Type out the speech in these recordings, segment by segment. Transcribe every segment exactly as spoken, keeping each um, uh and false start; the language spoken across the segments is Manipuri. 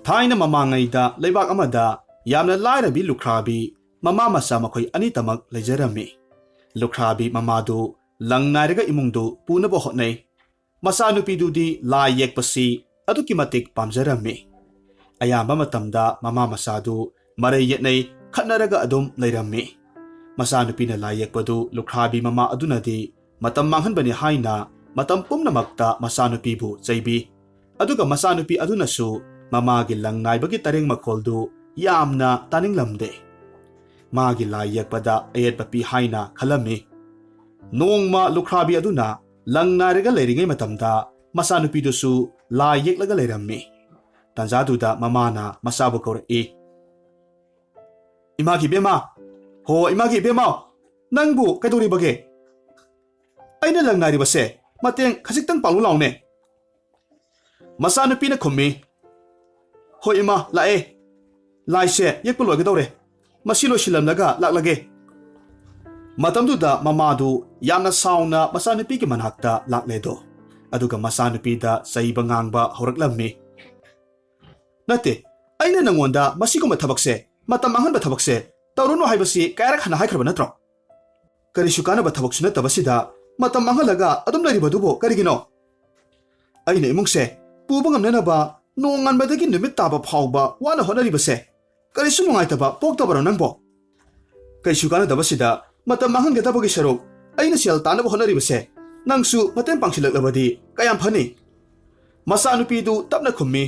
ꯊꯥꯏꯅ ꯃꯃꯥꯡꯉꯩꯗ ꯂꯩꯕꯥꯛ ꯑꯃꯗ ꯌꯥꯝꯅ ꯂꯥꯏꯔꯕꯤ ꯂꯨꯈ꯭ꯔꯥꯕꯤ ꯃꯃꯥ ꯃꯆꯥ ꯃꯈꯣꯏ ꯑꯅꯤꯇꯃꯛ ꯂꯩꯖꯔꯝꯃꯤ꯫ ꯂꯨꯈ꯭ꯔꯥꯕꯤ ꯃꯃꯥꯗꯨ ꯂꯪ ꯅꯥꯏꯔꯒ ꯏꯃꯨꯡꯗꯨ ꯄꯨꯅꯕ ꯍꯣꯠꯅꯩ꯫ ꯃꯆꯥꯅꯨꯄꯤꯗꯨꯗꯤ ꯂꯥꯏ ꯌꯦꯛꯄꯁꯤ ꯑꯗꯨꯛꯀꯤ ꯃꯇꯤꯛ ꯄꯥꯝꯖꯔꯝꯃꯤ꯫ ꯑꯌꯥꯝꯕ ꯃꯇꯝꯗ ꯃꯃꯥ ꯃꯆꯥꯗꯨ ꯃꯔꯩ ꯌꯦꯠꯅꯩ, ꯈꯠꯅꯔꯒ ꯑꯗꯨꯝ ꯂꯩꯔꯝꯃꯤ꯫ ꯃꯆꯥꯅꯨꯄꯤꯅ ꯂꯥꯏ ꯌꯦꯛꯄꯗꯨ ꯂꯨꯈ꯭ꯔꯥꯕꯤ ꯃꯃꯥ ꯑꯗꯨꯅꯗꯤ ꯃꯇꯝ ꯃꯥꯡꯍꯟꯕꯅꯤ ꯍꯥꯏꯅ ꯃꯇꯝ ꯄꯨꯝꯅꯃꯛꯇ ꯃꯆꯥꯅꯨꯄꯤꯕꯨ ꯆꯩꯕꯤ꯫ ꯑꯗꯨꯒ ꯃꯆꯥꯅꯨꯄꯤ ꯑꯗꯨꯅꯁꯨ ꯃꯃꯥꯒꯤ ꯂꯪ ꯅꯥꯏꯕꯒꯤ ꯇꯔꯦꯡ ꯃꯈꯣꯜꯗꯨ ꯌꯥꯝꯅ ꯇꯥꯅꯤꯡꯂꯝꯗꯦ꯫ ꯃꯥꯒꯤ ꯂꯥꯏ ꯌꯦꯛꯄꯗ ꯑꯌꯦꯠꯄ ꯄꯤ ꯍꯥꯏꯅ ꯈꯜꯂꯝꯃꯤ꯫ ꯅꯣꯡꯃ ꯂꯨꯈ꯭ꯔꯥꯕꯤ ꯑꯗꯨꯅ ꯂꯪ ꯅꯥꯏꯔꯒ ꯂꯩꯔꯤꯉꯩ ꯃꯇꯝꯗ ꯃꯆꯥꯅꯨꯄꯤꯗꯨꯁꯨ ꯂꯥꯏ ꯌꯦꯛꯂꯒ ꯂꯩꯔꯝꯃꯤ꯫ ꯇꯥꯟꯖꯥꯗꯨꯗ ꯃꯃꯥꯅ ꯃꯆꯥꯕꯨ ꯀꯧꯔꯛꯏ, "ꯏꯃꯥꯒꯤ ꯏꯕꯦꯝꯃ, ꯍꯣ ꯏꯃꯥꯒꯤ ꯏꯕꯦꯝꯃ, ꯅꯪꯕꯨ ꯀꯩꯗꯧꯔꯤꯕꯒꯦ? ꯑꯩꯅ ꯂꯪ ꯅꯥꯏꯔꯤꯕꯁꯦ ꯃꯇꯦꯡ ꯈꯖꯤꯛꯇꯪ ꯄꯥꯡꯂꯨ ꯂꯥꯎꯅꯦ꯫" ꯃꯆꯥꯅꯨꯄꯤꯅ ꯈꯨꯝꯃꯤ, "ꯍꯣꯏ ꯏꯃꯥ, ꯂꯥꯛꯑꯦ꯫ ꯂꯥꯏꯁꯦ ꯌꯦꯛꯄ ꯂꯣꯏꯒꯗꯧꯔꯦ꯫ ꯃꯁꯤ ꯂꯣꯏꯁꯤꯜꯂꯝꯂꯒ ꯂꯥꯛꯂꯒꯦ꯫" ꯃꯇꯝꯗꯨꯗ ꯃꯃꯥꯗꯨ ꯌꯥꯝꯅ ꯁꯥꯎꯅ ꯃꯆꯥꯅꯨꯄꯤꯒꯤ ꯃꯅꯥꯛꯇ ꯂꯥꯛꯂꯦꯗꯣ꯫ ꯑꯗꯨꯒ ꯃꯆꯥꯅꯨꯄꯤꯗ ꯆꯩꯕ ꯉꯥꯡꯕ ꯍꯧꯔꯛꯂꯝꯃꯤ꯫ "ꯅꯠꯇꯦ, ꯑꯩꯅ ꯅꯪꯉꯣꯟꯗ ꯃꯁꯤꯒꯨꯝꯕ ꯊꯕꯛꯁꯦ, ꯃꯇꯝ ꯃꯥꯡꯍꯟꯕ ꯊꯕꯛꯁꯦ ꯇꯧꯔꯨꯅꯨ ꯍꯥꯏꯕꯁꯤ ꯀꯌꯥꯔꯛ ꯍꯟꯅ ꯍꯥꯏꯈ꯭ꯔꯕ ꯅꯠꯇ꯭ꯔꯣ? ꯀꯔꯤꯁꯨ ꯀꯥꯟꯅꯕ ꯊꯕꯛꯁꯨ ꯅꯠꯇꯕꯁꯤꯗ ꯃꯇꯝ ꯃꯥꯡꯍꯜꯂꯒ ꯑꯗꯨꯝ ꯂꯩꯔꯤꯕꯗꯨꯕꯨ ꯀꯔꯤꯒꯤꯅꯣ? ꯑꯩꯅ ꯏꯃꯨꯡꯁꯦ ꯄꯨꯕ ꯉꯝꯅꯅꯕ ꯅꯣꯡꯉꯥꯟꯕꯗꯒꯤ ꯅꯨꯃꯤꯠ ꯇꯥꯕ ꯐꯥꯎꯕ ꯋꯥꯅ ꯍꯣꯠꯅꯔꯤꯕꯁꯦ ꯀꯔꯤꯁꯨ ꯅꯨꯡꯉꯥꯏꯇꯕ ꯄꯣꯛꯇꯕꯔꯣ ꯅꯪꯕꯣ? ꯀꯩꯁꯨ ꯀꯥꯟꯅꯗꯕꯁꯤꯗ ꯃꯇꯝ ꯃꯥꯡꯍꯟꯒꯗꯕꯒꯤ ꯁꯔꯨꯛ ꯑꯩꯅ ꯁꯦꯜ ꯇꯥꯅꯕ ꯍꯣꯠꯅꯔꯤꯕꯁꯦ ꯅꯪꯁꯨ ꯃꯇꯦꯡ ꯄꯥꯡꯁꯤꯜꯂꯛꯂꯕꯗꯤ ꯀꯌꯥꯝ ꯐꯅꯤ?" ꯃꯆꯥꯅꯨꯄꯤꯗꯨ ꯇꯞꯅ ꯈꯨꯝꯃꯤ,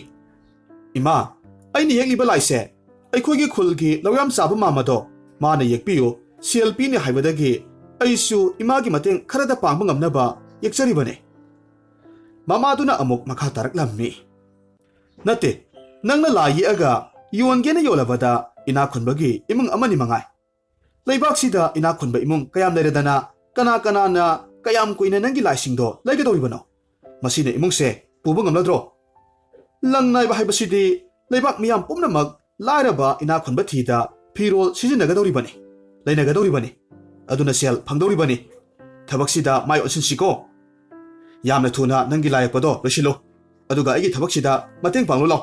"ꯏꯃꯥ, ꯑꯩꯅ ꯌꯦꯛꯂꯤꯕ ꯂꯥꯏꯁꯦ ꯑꯩꯈꯣꯏꯒꯤ ꯈꯨꯜꯒꯤ ꯂꯧꯌꯥꯝ ꯆꯥꯕ ꯃꯥꯃꯗꯣ ꯃꯥꯅ ꯌꯦꯛꯄꯤꯌꯨ, ꯁꯦꯜ ꯄꯤꯅꯤ ꯍꯥꯏꯕꯗꯒꯤ ꯑꯩꯁꯨ ꯏꯃꯥꯒꯤ ꯃꯇꯦꯡ ꯈꯔꯗ ꯄꯥꯡꯕ ꯉꯝꯅꯕ ꯌꯦꯛꯆꯔꯤꯕꯅꯤ꯫" ꯃꯃꯥꯗꯨꯅ ꯑꯃꯨꯛ ꯃꯈꯥ ꯇꯥꯔꯛꯂꯝꯃꯤ, "ꯅꯠꯇꯦ, ꯅꯪꯅ ꯂꯥꯏ ꯌꯦꯛꯑꯒ ꯌꯣꯟꯒꯦꯅ ꯌꯣꯜꯂꯕꯗ ꯏꯅꯥꯛ ꯈꯨꯟꯕꯒꯤ ꯏꯃꯨꯡ ꯑꯃꯅꯤ ꯃꯉꯥꯏ꯫ ꯂꯩꯕꯥꯛꯁꯤꯗ ꯏꯅꯥꯛ ꯈꯨꯟꯕ ꯏꯃꯨꯡ ꯀꯌꯥꯝ ꯂꯩꯔꯗꯅ ꯀꯅꯥ ꯀꯅꯥꯅ ꯀꯌꯥꯝ ꯀꯨꯏꯅ ꯅꯪꯒꯤ ꯂꯥꯏꯁꯤꯡꯗꯣ ꯂꯩꯒꯗꯧꯔꯤꯕꯅꯣ? ꯃꯁꯤꯅ ꯏꯃꯨꯡꯁꯦ ꯄꯨꯕ ꯉꯝꯂꯗ꯭ꯔꯣ? ꯂꯪ ꯅꯥꯏꯕ ꯍꯥꯏꯕꯁꯤꯗꯤ ꯂꯩꯕꯥꯛ ꯃꯤꯌꯥꯝ ꯄꯨꯝꯅꯃꯛ ꯂꯥꯏꯔꯕ ꯏꯅꯥꯛ ꯈꯨꯟꯕ ꯊꯤꯗ ꯐꯤꯔꯣꯜ ꯁꯤꯖꯤꯟꯅꯒꯗꯧꯔꯤꯕꯅꯤ, ꯂꯩꯅꯒꯗꯧꯔꯤꯕꯅꯤ꯫ ꯑꯗꯨꯅ ꯁꯦꯜ ꯐꯪꯗꯧꯔꯤꯕꯅꯤ꯫ ꯊꯕꯛꯁꯤꯗ ꯃꯥꯏ ꯑꯣꯟꯁꯤꯟꯁꯤꯀꯣ꯫ ꯌꯥꯝꯅ ꯊꯨꯅ ꯅꯪꯒꯤ ꯂꯥꯏ ꯌꯦꯛꯄꯗꯣ ꯂꯣꯏꯁꯤꯜꯂꯨ, ꯑꯗꯨꯒ ꯑꯩꯒꯤ ꯊꯕꯛꯁꯤꯗ ꯃꯇꯦꯡ ꯄꯥꯡꯂꯨ ꯂꯥꯎ꯫"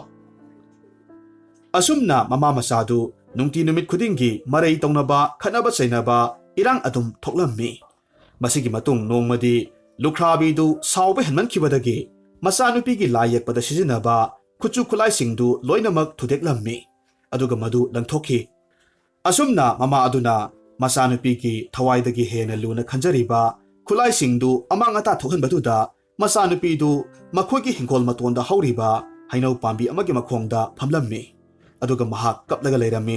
ꯑꯁꯨꯝꯅ ꯃꯃꯥ ꯃꯆꯥꯗꯨ ꯅꯨꯡꯇꯤ ꯅꯨꯃꯤꯠ ꯈꯨꯗꯤꯡꯒꯤ ꯃꯔꯩ ꯇꯧꯅꯕ, ꯈꯠꯅꯕ ꯆꯩꯅꯕ, ꯏꯔꯥꯡ ꯑꯗꯨꯝ ꯊꯣꯛꯂꯝꯃꯤ꯫ ꯃꯁꯤꯒꯤ ꯃꯇꯨꯡ ꯅꯣꯡꯃꯗꯤ ꯂꯨꯈ꯭ꯔꯥꯕꯤꯗꯨ ꯁꯥꯎꯕ ꯍꯦꯟꯃꯟꯈꯤꯕꯗꯒꯤ ꯃꯆꯥꯅꯨꯄꯤꯒꯤ ꯂꯥꯏ ꯌꯦꯛꯄꯗ ꯁꯤꯖꯤꯟꯅꯕ ꯈꯨꯠꯁꯨ ꯈꯨꯠꯂꯥꯏꯁꯤꯡꯗꯨ ꯂꯣꯏꯅꯃꯛ ꯊꯨꯗꯦꯛꯂꯝꯃꯤ, ꯑꯗꯨꯒ ꯃꯗꯨ ꯂꯪꯊꯣꯛꯈꯤ꯫ ꯑꯁꯨꯝꯅ ꯃꯃꯥ ꯑꯗꯨꯅ ꯃꯆꯥꯅꯨꯄꯤꯒꯤ ꯊꯋꯥꯏꯗꯒꯤ ꯍꯦꯟꯅ ꯂꯨꯅ ꯈꯟꯖꯔꯤꯕ ꯈꯨꯠꯂꯥꯏꯁꯤꯡꯗꯨ ꯑꯃꯥꯡ ꯑꯇꯥ ꯊꯣꯛꯍꯟꯕꯗꯨꯗ, ꯃꯆꯥꯅꯨꯄꯤꯗꯨ ꯃꯈꯣꯏꯒꯤ ꯍꯤꯡꯒꯣꯜ ꯃꯇꯣꯟꯗ ꯍꯧꯔꯤꯕ ꯍꯩꯅꯧ ꯄꯥꯝꯕꯤ ꯑꯃꯒꯤ ꯃꯈꯣꯡꯗ ꯐꯝꯂꯝꯃꯤ, ꯑꯗꯨꯒ ꯃꯍꯥꯛ ꯀꯞꯂꯒ ꯂꯩꯔꯝꯃꯤ꯫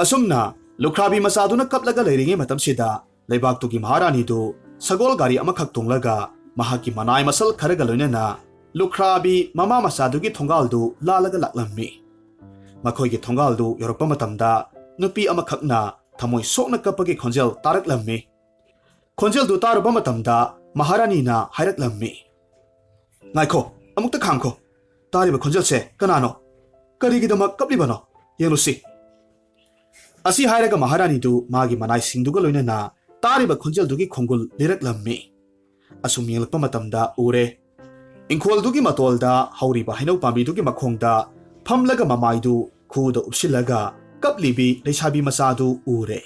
ꯑꯁꯨꯝꯅ ꯂꯨꯈ꯭ꯔꯥꯕꯤ ꯃꯆꯥꯗꯨꯅ ꯀꯞꯂꯒ ꯂꯩꯔꯤꯉꯩ ꯃꯇꯝꯁꯤꯗ, ꯂꯩꯕꯥꯛꯇꯨꯒꯤ ꯃꯍꯥꯔꯥꯅꯤꯗꯨ ꯁꯒꯣꯜ ꯒꯥꯔꯤ ꯑꯃꯈꯛ ꯇꯣꯡꯂꯒ ꯃꯍꯥꯛꯀꯤ ꯃꯅꯥꯏ ꯃꯁꯜ ꯈꯔꯒ ꯂꯣꯏꯅꯅ ꯂꯨꯈ꯭ꯔꯥꯕꯤ ꯃꯃꯥ ꯃꯆꯥꯗꯨꯒꯤ ꯊꯣꯡꯒꯥꯜꯗꯨ ꯂꯥꯜꯂꯒ ꯂꯥꯛꯂꯝꯃꯤ꯫ ꯃꯈꯣꯏꯒꯤ ꯊꯣꯡꯒꯥꯜꯗꯨ ꯌꯧꯔꯛꯄ ꯃꯇꯝꯗ, ꯅꯨꯄꯤ ꯑꯃꯈꯛꯅ ꯊꯃꯣꯏ ꯁꯣꯛꯅ ꯀꯞꯄꯒꯤ ꯈꯣꯟꯖꯦꯜ ꯇꯥꯔꯛꯂꯝꯃꯤ꯫ ꯈꯣꯟꯖꯦꯜꯗꯨ ꯇꯥꯔꯨꯕ ꯃꯇꯝꯗ, ꯃꯍꯥꯔꯥꯅꯤꯅ ꯍꯥꯏꯔꯛꯂꯝꯃꯤ, "ꯉꯥꯏꯈꯣ, ꯑꯃꯨꯛꯇ ꯈꯥꯡꯈꯣ꯫ ꯇꯥꯔꯤꯕ ꯈꯣꯟꯖꯦꯜꯁꯦ ꯀꯅꯥꯅꯣ? ꯀꯔꯤꯒꯤꯗꯃꯛ ꯀꯞꯂꯤꯕꯅꯣ? ꯌꯦꯡꯂꯨꯁꯤ꯫" ꯑꯁꯤ ꯍꯥꯏꯔꯒ ꯃꯍꯥꯔꯥꯅꯤꯗꯨ ꯃꯥꯒꯤ ꯃꯅꯥꯏꯁꯤꯡꯗꯨꯒ ꯂꯣꯏꯅꯅ ꯇꯥꯔꯤꯕ ꯈꯣꯟꯖꯦꯜꯗꯨꯒꯤ ꯈꯣꯡꯒꯨꯜ ꯂꯤꯔꯛꯂꯝꯃꯤ꯫ ꯑꯁꯨꯝ ꯌꯦꯡꯂꯛꯄ ꯃꯇꯝꯗ ꯎꯔꯦ, ꯏꯪꯈꯣꯜꯗꯨꯒꯤ ꯃꯇꯣꯜꯗ ꯍꯧꯔꯤꯕ ꯍꯩꯅꯧ ꯄꯥꯝꯕꯤꯗꯨꯒꯤ ꯃꯈꯣꯡꯗ ꯐꯝꯂꯒ ꯃꯃꯥꯏꯗꯨ ꯈꯨꯗ ꯎꯞꯁꯤꯜꯂꯒ ꯀꯞꯂꯤꯕꯤ ꯂꯩꯁꯥꯕꯤ ꯃꯆꯥꯗꯨ ꯎꯔꯦ꯫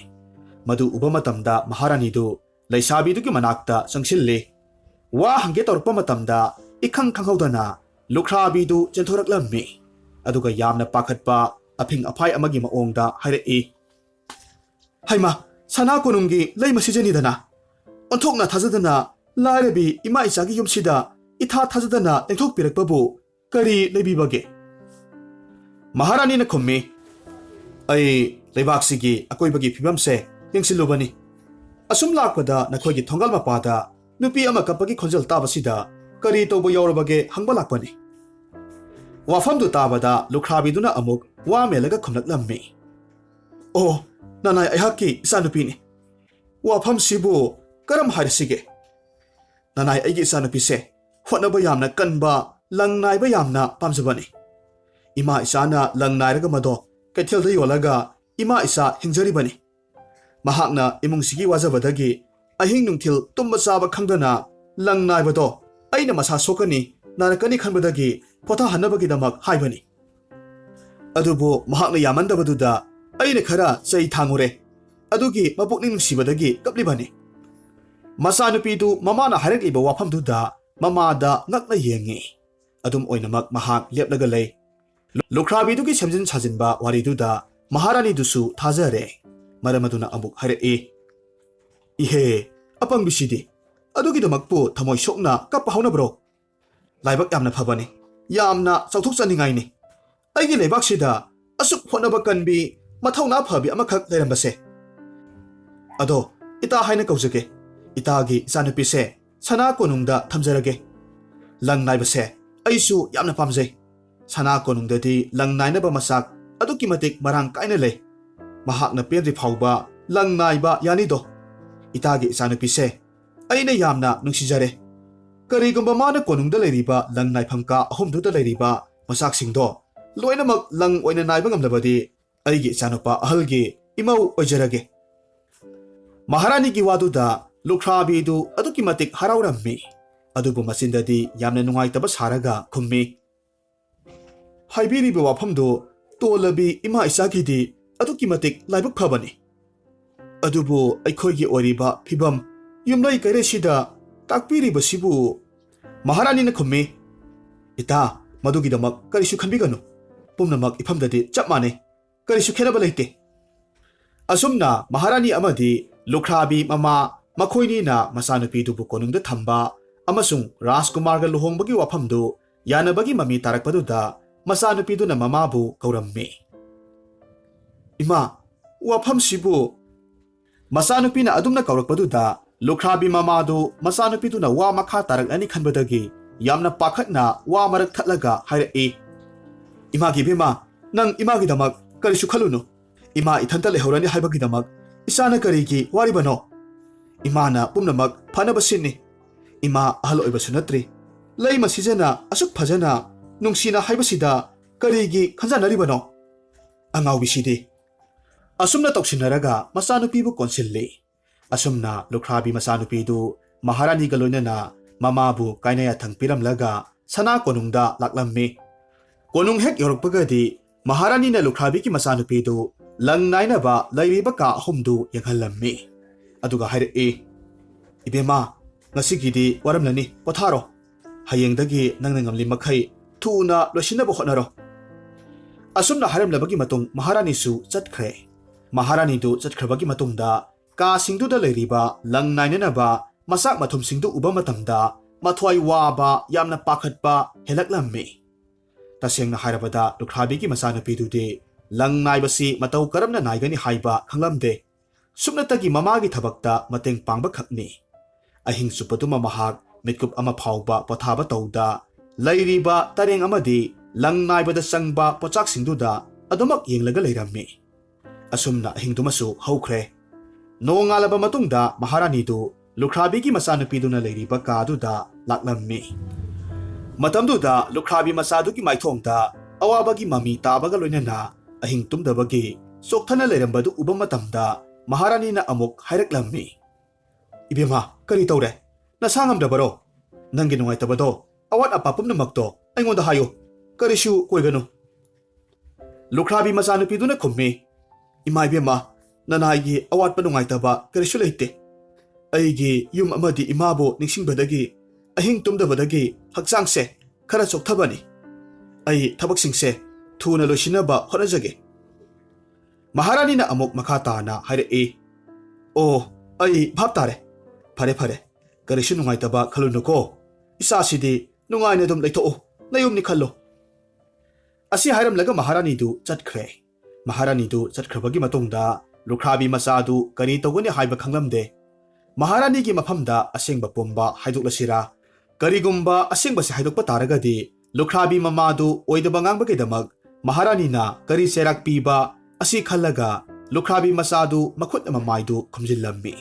ꯃꯗꯨ ꯎꯕ ꯃꯇꯝꯗ ꯃꯍꯥꯔꯥꯅꯤꯗꯨ ꯂꯩꯁꯥꯕꯤꯗꯨꯒꯤ ꯃꯅꯥꯛꯇ ꯆꯪꯁꯤꯜꯂꯤ꯫ ꯋꯥ ꯍꯪꯒꯦ ꯇꯧꯔꯛꯄ ꯃꯇꯝꯗ, ꯏꯈꯪ ꯈꯪꯍꯧꯗꯅ ꯂꯨꯈ꯭ꯔꯥꯕꯤꯗꯨ ꯆꯦꯟꯊꯣꯔꯛꯂꯝꯃꯤ, ꯑꯗꯨꯒ ꯌꯥꯝꯅ ꯄꯥꯈꯠꯄ, ꯑꯐꯤꯡ ꯑꯐꯥꯏ ꯑꯃꯒꯤ ꯃꯑꯣꯡꯗ ꯍꯥꯏꯔꯛꯏ, "ꯍꯩꯃꯥ, ꯁꯅꯥ ꯀꯣꯅꯨꯡꯒꯤ ꯂꯩꯃ ꯁꯤꯖꯅꯤꯗꯅ! ꯑꯣꯟꯊꯣꯛꯅ ꯊꯥꯖꯗꯅ ꯂꯥꯏꯔꯕꯤ ꯏꯃꯥ ꯏꯆꯥꯒꯤ ꯌꯨꯝꯁꯤꯗ ꯏꯊꯥ ꯊꯥꯖꯗꯅ ꯂꯦꯡꯊꯣꯛꯄꯤꯔꯛꯄꯕꯨ ꯀꯔꯤ ꯂꯩꯕꯤꯕꯒꯦ?" ꯃꯍꯥꯔꯥꯅꯤꯅ ꯈꯨꯝꯃꯤ, "ꯑꯩ ꯂꯩꯕꯥꯛꯁꯤꯒꯤ ꯑꯀꯣꯏꯕꯒꯤ ꯐꯤꯕꯝꯁꯦ ꯌꯦꯡꯁꯤꯜꯂꯨꯕꯅꯤ꯫ ꯑꯁꯨꯝ ꯂꯥꯛꯄꯗ ꯅꯈꯣꯏꯒꯤ ꯊꯣꯡꯒꯥꯜ ꯃꯄꯥꯗ ꯅꯨꯄꯤ ꯑꯃ ꯀꯞꯄꯒꯤ ꯈꯣꯟꯖꯦꯜ ꯇꯥꯕꯁꯤꯗ ꯀꯔꯤ ꯇꯧꯕ ꯌꯥꯎꯔꯕꯒꯦ ꯍꯪꯕ ꯂꯥꯛꯄꯅꯤ꯫" ꯋꯥꯐꯝꯗꯨ ꯇꯥꯕꯗ ꯂꯨꯈ꯭ꯔꯥꯕꯤꯗꯨꯅ ꯑꯃꯨꯛ ꯋꯥ ꯃꯦꯜꯂꯒ ꯈꯨꯝꯂꯛꯂꯝꯃꯤ, "ꯑꯣ, ꯅꯅꯥꯏ ꯑꯩꯍꯥꯛꯀꯤ ꯏꯆꯥꯅꯨꯄꯤꯅꯤ꯫ ꯋꯥꯐꯝꯁꯤꯕꯨ ꯀꯔꯝ ꯍꯥꯏꯔꯁꯤꯒꯦ? ꯅꯅꯥꯏ ꯑꯩꯒꯤ ꯏꯆꯥꯅꯨꯄꯤꯁꯦ ꯍꯣꯠꯅꯕ ꯌꯥꯝꯅ ꯀꯟꯕ, ꯂꯪ ꯅꯥꯏꯕ ꯌꯥꯝꯅ ꯄꯥꯝꯖꯕꯅꯤ꯫ ꯏꯃꯥ ꯏꯆꯥꯅ ꯂꯪ ꯅꯥꯏꯔꯒ ꯃꯗꯣ ꯀꯩꯊꯦꯜꯗ ꯌꯣꯜꯂꯒ ꯏꯃꯥ ꯏꯆꯥ ꯍꯤꯡꯖꯔꯤꯕꯅꯤ꯫ ꯃꯍꯥꯛꯅ ꯏꯃꯨꯡꯁꯤꯒꯤ ꯋꯥꯖꯕꯗꯒꯤ ꯑꯍꯤꯡ ꯅꯨꯡꯊꯤꯜ ꯇꯨꯝꯕ ꯆꯥꯕ ꯈꯪꯗꯅ ꯂꯪ ꯅꯥꯏꯕꯗꯣ ꯑꯩꯅ ꯃꯁꯥ ꯁꯣꯛꯀꯅꯤ, ꯅꯥꯔꯛꯀꯅꯤ ꯈꯟꯕꯗꯒꯤ ꯄꯣꯊꯥꯍꯟꯅꯕꯒꯤꯗꯃꯛ ꯍꯥꯏꯕꯅꯤ꯫" ꯑꯗꯨꯕꯨ ꯃꯍꯥꯛꯅ ꯌꯥꯃꯟꯗꯕꯗꯨꯗ ꯑꯩꯅ ꯈꯔ ꯆꯩ ꯊꯥꯡꯉꯨꯔꯦ꯫ ꯑꯗꯨꯒꯤ ꯃꯄꯨꯛꯅꯤꯡ ꯅꯨꯡꯁꯤꯕꯗꯒꯤ ꯀꯞꯂꯤꯕꯅꯤ꯫ ꯃꯆꯥꯅꯨꯄꯤꯗꯨ ꯃꯃꯥꯅ ꯍꯥꯏꯔꯛꯂꯤꯕ ꯋꯥꯐꯝꯗꯨꯗ ꯃꯃꯥꯗ ꯉꯛꯅ ꯌꯦꯡꯉꯤ꯫ ꯑꯗꯨꯝ ꯑꯣꯏꯅꯃꯛ ꯃꯍꯥꯛ ꯂꯦꯞꯂꯒ ꯂꯩ꯫ ꯂꯨꯈ꯭ꯔꯥꯕꯤꯗꯨꯒꯤ ꯁꯦꯝꯖꯤꯟ ꯁꯥꯖꯤꯟꯕ ꯋꯥꯔꯤꯗꯨꯗ ꯃꯍꯥꯔꯥꯅꯤꯗꯨꯁꯨ ꯊꯥꯖꯔꯦ꯫ ꯃꯔꯝ ꯑꯗꯨꯅ ꯑꯃꯨꯛ ꯍꯥꯏꯔꯛꯏ, "ꯏꯍꯦ, ꯑꯄꯪꯕꯤꯁꯤꯗꯤ! ꯑꯗꯨꯒꯤꯗꯃꯛꯄꯨ ꯊꯃꯣꯏ ꯁꯣꯛꯅ ꯀꯞꯄ ꯍꯧꯅꯕ꯭ꯔꯣ? ꯂꯥꯏꯕꯛ ꯌꯥꯝꯅ ꯐꯕꯅꯤ, ꯌꯥꯝꯅ ꯆꯥꯎꯊꯣꯛꯆꯅꯤꯡꯉꯥꯏꯅꯤ꯫ ꯑꯩꯒꯤ ꯂꯩꯕꯥꯛꯁꯤꯗ ꯑꯁꯨꯛ ꯍꯣꯠꯅꯕ ꯀꯟꯕꯤ, ꯃꯊꯧꯅꯥ ꯐꯕꯤ ꯑꯃꯈꯛ ꯂꯩꯔꯝꯕꯁꯦ꯫ ꯑꯗꯣ, ꯏꯇꯥ ꯍꯥꯏꯅ ꯀꯧꯖꯒꯦ꯫ ꯏꯇꯥꯒꯤ ꯏꯆꯥꯅꯨꯄꯤꯁꯦ ꯁꯅꯥ ꯀꯣꯅꯨꯡꯗ ꯊꯝꯖꯔꯒꯦ꯫ ꯂꯪ ꯅꯥꯏꯕꯁꯦ ꯑꯩꯁꯨ ꯌꯥꯝꯅ ꯄꯥꯝꯖꯩ꯫ ꯁꯅꯥ ꯀꯣꯅꯨꯡꯗꯗꯤ ꯂꯪ ꯅꯥꯏꯅꯕ ꯃꯆꯥꯛ ꯑꯗꯨꯛꯀꯤ ꯃꯇꯤꯛ ꯃꯔꯥꯡ ꯀꯥꯏꯅ ꯂꯩ꯫ ꯃꯍꯥꯛꯅ ꯄꯦꯟꯗ꯭ꯔꯤ ꯐꯥꯎꯕ ꯂꯪ ꯅꯥꯏꯕ ꯌꯥꯅꯤꯗꯣ꯫ ꯏꯇꯥꯒꯤ ꯏꯆꯥꯅꯨꯄꯤꯁꯦ ꯑꯩꯅ ꯌꯥꯝꯅ ꯅꯨꯡꯁꯤꯖꯔꯦ꯫ ꯀꯔꯤꯒꯨꯝꯕ ꯃꯥꯅ ꯀꯣꯅꯨꯡꯗ ꯂꯩꯔꯤꯕ ꯂꯪ ꯅꯥꯏꯐꯝ ꯀꯥ ꯑꯍꯨꯝꯗꯨꯗ ꯂꯩꯔꯤꯕ ꯃꯆꯥꯛꯁꯤꯡꯗꯣ ꯂꯣꯏꯅꯃꯛ ꯂꯪ ꯑꯣꯏꯅ ꯅꯥꯏꯕ ꯉꯝꯂꯕꯗꯤ ꯑꯩꯒꯤ ꯏꯆꯥꯅꯨꯄꯥ ꯑꯍꯜꯒꯤ ꯏꯃꯧ ꯑꯣꯏꯖꯔꯒꯦ꯫" ꯃꯍꯥꯔꯥꯅꯤꯒꯤ ꯋꯥꯗꯨꯗ ꯂꯨꯈ꯭ꯔꯥꯕꯤꯗꯨ ꯑꯗꯨꯛꯀꯤ ꯃꯇꯤꯛ ꯍꯔꯥꯎꯔꯝꯃꯤ꯫ ꯑꯗꯨꯕꯨ ꯃꯆꯤꯟꯗꯗꯤ ꯌꯥꯝꯅ ꯅꯨꯡꯉꯥꯏꯇꯕ ꯁꯥꯔꯒ ꯈꯨꯝꯃꯤ, "ꯍꯥꯏꯕꯤꯔꯤꯕ ꯋꯥꯐꯝꯗꯨ ꯇꯣꯜꯂꯕꯤ ꯏꯃꯥ ꯏꯆꯥꯒꯤꯗꯤ ꯑꯗꯨꯛꯀꯤ ꯃꯇꯤꯛ ꯂꯥꯏꯕꯛ ꯐꯕꯅꯤ꯫ ꯑꯗꯨꯕꯨ ꯑꯩꯈꯣꯏꯒꯤ ꯑꯣꯏꯔꯤꯕ ꯐꯤꯕꯝ, ꯌꯨꯝꯂꯩ ꯀꯩꯔꯩꯁꯤꯗ ꯇꯥꯛꯄꯤꯔꯤꯕꯁꯤꯕꯨ?" ꯃꯍꯥꯔꯥꯅꯤꯅ ꯈꯨꯝꯃꯤ, "ꯏꯇꯥ, ꯃꯗꯨꯒꯤꯗꯃꯛ ꯀꯔꯤꯁꯨ ꯈꯟꯕꯤꯒꯅꯨ꯫ ꯄꯨꯝꯅꯃꯛ ꯏꯐꯝꯗꯗꯤ ꯆꯞ ꯃꯥꯟꯅꯩ꯫ ꯀꯔꯤꯁꯨ ꯈꯦꯠꯅꯕ ꯂꯩꯇꯦ꯫" ꯑꯁꯨꯝꯅ ꯃꯍꯥꯔꯥꯅꯤ ꯑꯃꯗꯤ ꯂꯨꯈ꯭ꯔꯥꯕꯤ ꯃꯃꯥ ꯃꯈꯣꯏꯅꯤꯅ ꯃꯆꯥꯅꯨꯄꯤꯗꯨꯕꯨ ꯀꯣꯅꯨꯡꯗ ꯊꯝꯕ ꯑꯃꯁꯨꯡ ꯔꯥꯖꯀꯨꯃꯥꯔꯒ ꯂꯨꯍꯣꯡꯕꯒꯤ ꯋꯥꯐꯝꯗꯨ ꯌꯥꯅꯕꯒꯤ ꯃꯃꯤ ꯇꯥꯔꯛꯄꯗꯨꯗ ꯃꯆꯥꯅꯨꯄꯤꯗꯨꯅ ꯃꯃꯥꯕꯨ ꯀꯧꯔꯝꯃꯤ꯫ "ꯏꯃꯥ, ꯋꯥꯐꯝꯁꯤꯕꯨ?" ꯃꯆꯥꯅꯨꯄꯤꯅ ꯑꯗꯨꯝꯅ ꯀꯧꯔꯛꯄꯗꯨꯗ ꯂꯨꯈ꯭ꯔꯥꯕꯤ ꯃꯃꯥꯗꯨ ꯃꯆꯥꯅꯨꯄꯤꯗꯨꯅ ꯋꯥ ꯃꯈꯥ ꯇꯥꯔꯛꯂꯅꯤ ꯈꯟꯕꯗꯒꯤ ꯌꯥꯝꯅ ꯄꯥꯈꯠꯅ ꯋꯥ ꯃꯔꯛ ꯊꯠꯂꯒ ꯍꯥꯏꯔꯛꯏ, "ꯏꯃꯥꯒꯤ ꯏꯕꯦꯝꯃ, ꯅꯪ ꯏꯃꯥꯒꯤꯗꯃꯛ ꯀꯔꯤꯁꯨ ꯈꯜꯂꯨꯅꯨ꯫ ꯏꯃꯥ ꯏꯊꯟꯇ ꯂꯩꯍꯧꯔꯅꯤ ꯍꯥꯏꯕꯒꯤꯗꯃꯛ ꯏꯆꯥꯅ ꯀꯔꯤꯒꯤ ꯋꯥꯔꯤꯕꯅꯣ? ꯏꯃꯥꯅ ꯄꯨꯝꯅꯃꯛ ꯐꯅꯕ ꯁꯤꯟꯅꯤ꯫ ꯏꯃꯥ ꯑꯍꯜ ꯑꯣꯏꯕꯁꯨ ꯅꯠꯇ꯭ꯔꯤ꯫ ꯂꯩꯃ ꯁꯤꯖꯅ ꯑꯁꯨꯛ ꯐꯖꯅ, ꯅꯨꯡꯁꯤꯅ ꯍꯥꯏꯕꯁꯤꯗ ꯀꯔꯤꯒꯤ ꯈꯟꯖꯥꯟꯅꯔꯤꯕꯅꯣ? ꯑꯉꯥꯎꯕꯤꯁꯤꯗꯤ꯫" ꯑꯁꯨꯝꯅ ꯇꯧꯁꯤꯟꯅꯔꯒ ꯃꯆꯥꯅꯨꯄꯤꯕꯨ ꯀꯣꯟꯁꯤꯜꯂꯤ꯫ ꯑꯁꯨꯝꯅ ꯂꯨꯈ꯭ꯔꯥꯕꯤ ꯃꯆꯥꯅꯨꯄꯤꯗꯨ ꯃꯍꯥꯔꯥꯅꯤꯒ ꯂꯣꯏꯅꯅ ꯃꯃꯥꯕꯨ ꯀꯥꯏꯅ ꯌꯥꯊꯪ ꯄꯤꯔꯝꯂꯒ ꯁꯅꯥ ꯀꯣꯅꯨꯡꯗ ꯂꯥꯛꯂꯝꯃꯤ꯫ ꯀꯣꯅꯨꯡ ꯍꯦꯛ ꯌꯧꯔꯛꯄꯒꯗꯤ ꯃꯍꯥꯔꯥꯅꯤꯅ ꯂꯨꯈ꯭ꯔꯥꯕꯤꯒꯤ ꯃꯆꯥꯅꯨꯄꯤꯗꯨ ꯂꯪ ꯅꯥꯏꯅꯕ ꯂꯩꯔꯤꯕ ꯀꯥ ꯑꯍꯨꯝꯗꯨ ꯌꯦꯡꯍꯜꯂꯝꯃꯤ꯫ ꯑꯗꯨꯒ ꯍꯥꯏꯔꯛꯏ, "ꯏꯕꯦꯝꯃ, ꯉꯁꯤꯒꯤꯗꯤ ꯋꯥꯔꯝꯂꯅꯤ, ꯄꯣꯊꯥꯔꯣ꯫ ꯍꯌꯦꯡꯗꯒꯤ ꯅꯪꯅ ꯉꯝꯂꯤ ꯃꯈꯩ ꯊꯨꯅ ꯂꯣꯏꯁꯤꯟꯅꯕ ꯍꯣꯠꯅꯔꯣ꯫" ꯑꯁꯨꯝꯅ ꯍꯥꯏꯔꯝꯂꯕꯒꯤ ꯃꯇꯨꯡ ꯃꯍꯥꯔꯥꯅꯤꯁꯨ ꯆꯠꯈ꯭ꯔꯦ꯫ ꯃꯍꯥꯔꯥꯅꯤꯗꯨ ꯆꯠꯈ꯭ꯔꯕꯒꯤ ꯃꯇꯨꯡꯗ ꯀꯥꯁꯤꯡꯗꯨꯗ ꯂꯩꯔꯤꯕ ꯂꯪ ꯅꯥꯏꯅꯅꯕ ꯃꯆꯥꯛ ꯃꯊꯨꯝꯁꯤꯡꯗꯨ ꯎꯕ ꯃꯇꯝꯗ ꯃꯊ꯭ꯋꯥꯏ ꯋꯥꯕ, ꯌꯥꯝꯅ ꯄꯥꯈꯠꯄ ꯍꯦꯜꯂꯛꯂꯝꯃꯤ꯫ ꯇꯁꯦꯡꯅ ꯍꯥꯏꯔꯕꯗ ꯂꯨꯈ꯭ꯔꯥꯕꯤꯒꯤ ꯃꯆꯥꯅꯨꯄꯤꯗꯨꯗꯤ ꯂꯪ ꯅꯥꯏꯕꯁꯤ ꯃꯇꯧ ꯀꯔꯝꯅ ꯅꯥꯏꯒꯅꯤ ꯍꯥꯏꯕ ꯈꯪꯂꯝꯗꯦ꯫ ꯁꯨꯞꯅꯇꯒꯤ ꯃꯃꯥꯒꯤ ꯊꯕꯛꯇ ꯃꯇꯦꯡ ꯄꯥꯡꯕ ꯈꯛꯅꯤ꯫ ꯑꯍꯤꯡ ꯆꯨꯞꯄꯗꯨꯃ ꯃꯍꯥꯛ ꯃꯤꯠꯀꯨꯞ ꯑꯃ ꯐꯥꯎꯕ ꯄꯣꯊꯥꯕ ꯇꯧꯗ, ꯂꯩꯔꯤꯕ ꯇꯔꯦꯡ ꯑꯃꯗꯤ ꯂꯪ ꯅꯥꯏꯕꯗ ꯆꯪꯕ ꯄꯣꯠꯆꯥꯛꯁꯤꯡꯗꯨꯗ ꯑꯗꯨꯃꯛ ꯌꯦꯡꯂꯒ ꯂꯩꯔꯝꯃꯤ꯫ ꯑꯁꯨꯝꯅ ꯑꯍꯤꯡꯗꯨꯃꯁꯨ ꯍꯧꯈ꯭ꯔꯦ꯫ ꯅꯣꯡꯉꯥꯜꯂꯕ ꯃꯇꯨꯡꯗ ꯃꯍꯥꯔꯥꯅꯤꯗꯨ ꯂꯨꯈ꯭ꯔꯥꯕꯤꯒꯤ ꯃꯆꯥꯅꯨꯄꯤꯗꯨꯅ ꯂꯩꯔꯤꯕ ꯀꯥꯗꯨꯗ ꯂꯥꯛꯂꯝꯃꯤ꯫ ꯃꯇꯝꯗꯨꯗ ꯂꯨꯈ꯭ꯔꯥꯕꯤ ꯃꯆꯥꯗꯨꯒꯤ ꯃꯥꯏꯊꯣꯡꯗ ꯑꯋꯥꯕꯒꯤ ꯃꯃꯤ ꯇꯥꯕꯒ ꯂꯣꯏꯅꯅ ꯑꯍꯤꯡ ꯇꯨꯝꯗꯕꯒꯤ ꯆꯣꯛꯊꯅ ꯂꯩꯔꯝꯕꯗꯨ ꯎꯕ ꯃꯇꯝꯗ ꯃꯍꯥꯔꯥꯅꯤꯅ ꯑꯃꯨꯛ ꯍꯥꯏꯔꯛꯂꯝꯃꯤ, "ꯏꯕꯦꯝꯃ, ꯀꯔꯤ ꯇꯧꯔꯦ? ꯅꯁꯥ ꯉꯝꯗꯕꯔꯣ? ꯅꯪꯒꯤ ꯅꯨꯡꯉꯥꯏꯇꯕꯗꯣ, ꯑꯋꯥꯠ ꯑꯄꯥ ꯄꯨꯝꯅꯃꯛꯇꯣ ꯑꯩꯉꯣꯟꯗ ꯍꯥꯏꯌꯨ꯫ ꯀꯔꯤꯁꯨ ꯀꯣꯏꯒꯅꯨ꯫" ꯂꯨꯈ꯭ꯔꯥꯕꯤ ꯃꯆꯥꯅꯨꯄꯤꯗꯨꯅ ꯈꯨꯝꯃꯤ, "ꯏꯃꯥ ꯏꯕꯦꯝꯃ, ꯅꯅꯥꯏꯒꯤ ꯑꯋꯥꯠꯄ ꯅꯨꯡꯉꯥꯏꯇꯕ ꯀꯔꯤꯁꯨ ꯂꯩꯇꯦ꯫ ꯑꯩꯒꯤ ꯌꯨꯝ ꯑꯃꯗꯤ ꯏꯃꯥꯕꯨ ꯅꯤꯡꯁꯤꯡꯕꯗꯒꯤ, ꯑꯍꯤꯡ ꯇꯨꯝꯗꯕꯗꯒꯤ ꯍꯛꯆꯥꯡꯁꯦ ꯈꯔ ꯆꯣꯛꯊꯕꯅꯤ꯫ ꯑꯩ ꯊꯕꯛꯁꯤꯡꯁꯦ ꯊꯨꯅ ꯂꯣꯏꯁꯤꯟꯅꯕ ꯍꯣꯠꯅꯖꯒꯦ꯫" ꯃꯍꯥꯔꯥꯅꯤꯅ ꯑꯃꯨꯛ ꯃꯈꯥ ꯇꯥꯅ ꯍꯥꯏꯔꯛꯏ, "ꯑꯣ, ꯑꯩ ꯚꯥꯞ ꯇꯥꯔꯦ꯫ ꯐꯔꯦ, ꯐꯔꯦ꯫ ꯀꯔꯤꯁꯨ ꯅꯨꯡꯉꯥꯏꯇꯕ ꯈꯜꯂꯨꯅꯨꯀꯣ꯫ ꯏꯆꯥꯁꯤꯗꯤ ꯅꯨꯡꯉꯥꯏꯅ ꯑꯗꯨꯝ ꯂꯩꯊꯣꯛꯎ꯫ ꯅꯌꯨꯝꯅꯤ ꯈꯜꯂꯨ꯫" ꯑꯁꯤ ꯍꯥꯏꯔꯝꯂꯒ ꯃꯍꯥꯔꯥꯅꯤꯗꯨ ꯆꯠꯈ꯭ꯔꯦ꯫ ꯃꯍꯥꯔꯥꯅꯤꯗꯨ ꯆꯠꯈ꯭ꯔꯕꯒꯤ ꯃꯇꯨꯡꯗ ꯂꯨꯈ꯭ꯔꯥꯕꯤ ꯃꯆꯥꯗꯨ ꯀꯔꯤ ꯇꯧꯒꯅꯤ ꯍꯥꯏꯕ ꯈꯪꯂꯝꯗꯦ꯫ ꯃꯍꯥꯔꯥꯅꯤꯒꯤ ꯃꯐꯝꯗ ꯑꯁꯦꯡꯕ ꯄꯨꯝꯕ ꯍꯥꯏꯗꯣꯛꯂꯁꯤꯔꯥ? ꯀꯔꯤꯒꯨꯝꯕ ꯑꯁꯦꯡꯕꯁꯤ ꯍꯥꯏꯗꯣꯛꯄ ꯇꯥꯔꯒꯗꯤ, ꯂꯨꯈ꯭ꯔꯥꯕꯤ ꯃꯃꯥꯗꯨ ꯑꯣꯏꯗꯕ ꯉꯥꯡꯕꯒꯤꯗꯃꯛ ꯃꯍꯥꯔꯥꯅꯤꯅ ꯀꯔꯤ ꯆꯩꯔꯥꯛ ꯄꯤꯕ ꯑꯁꯤ ꯈꯜꯂꯒ ꯂꯨꯈ꯭ꯔꯥꯕꯤ ꯃꯆꯥꯗꯨ ꯃꯈꯨꯠꯅ ꯃꯃꯥꯏꯗꯨ ꯈꯨꯝꯖꯤꯜꯂꯝꯃꯤ꯫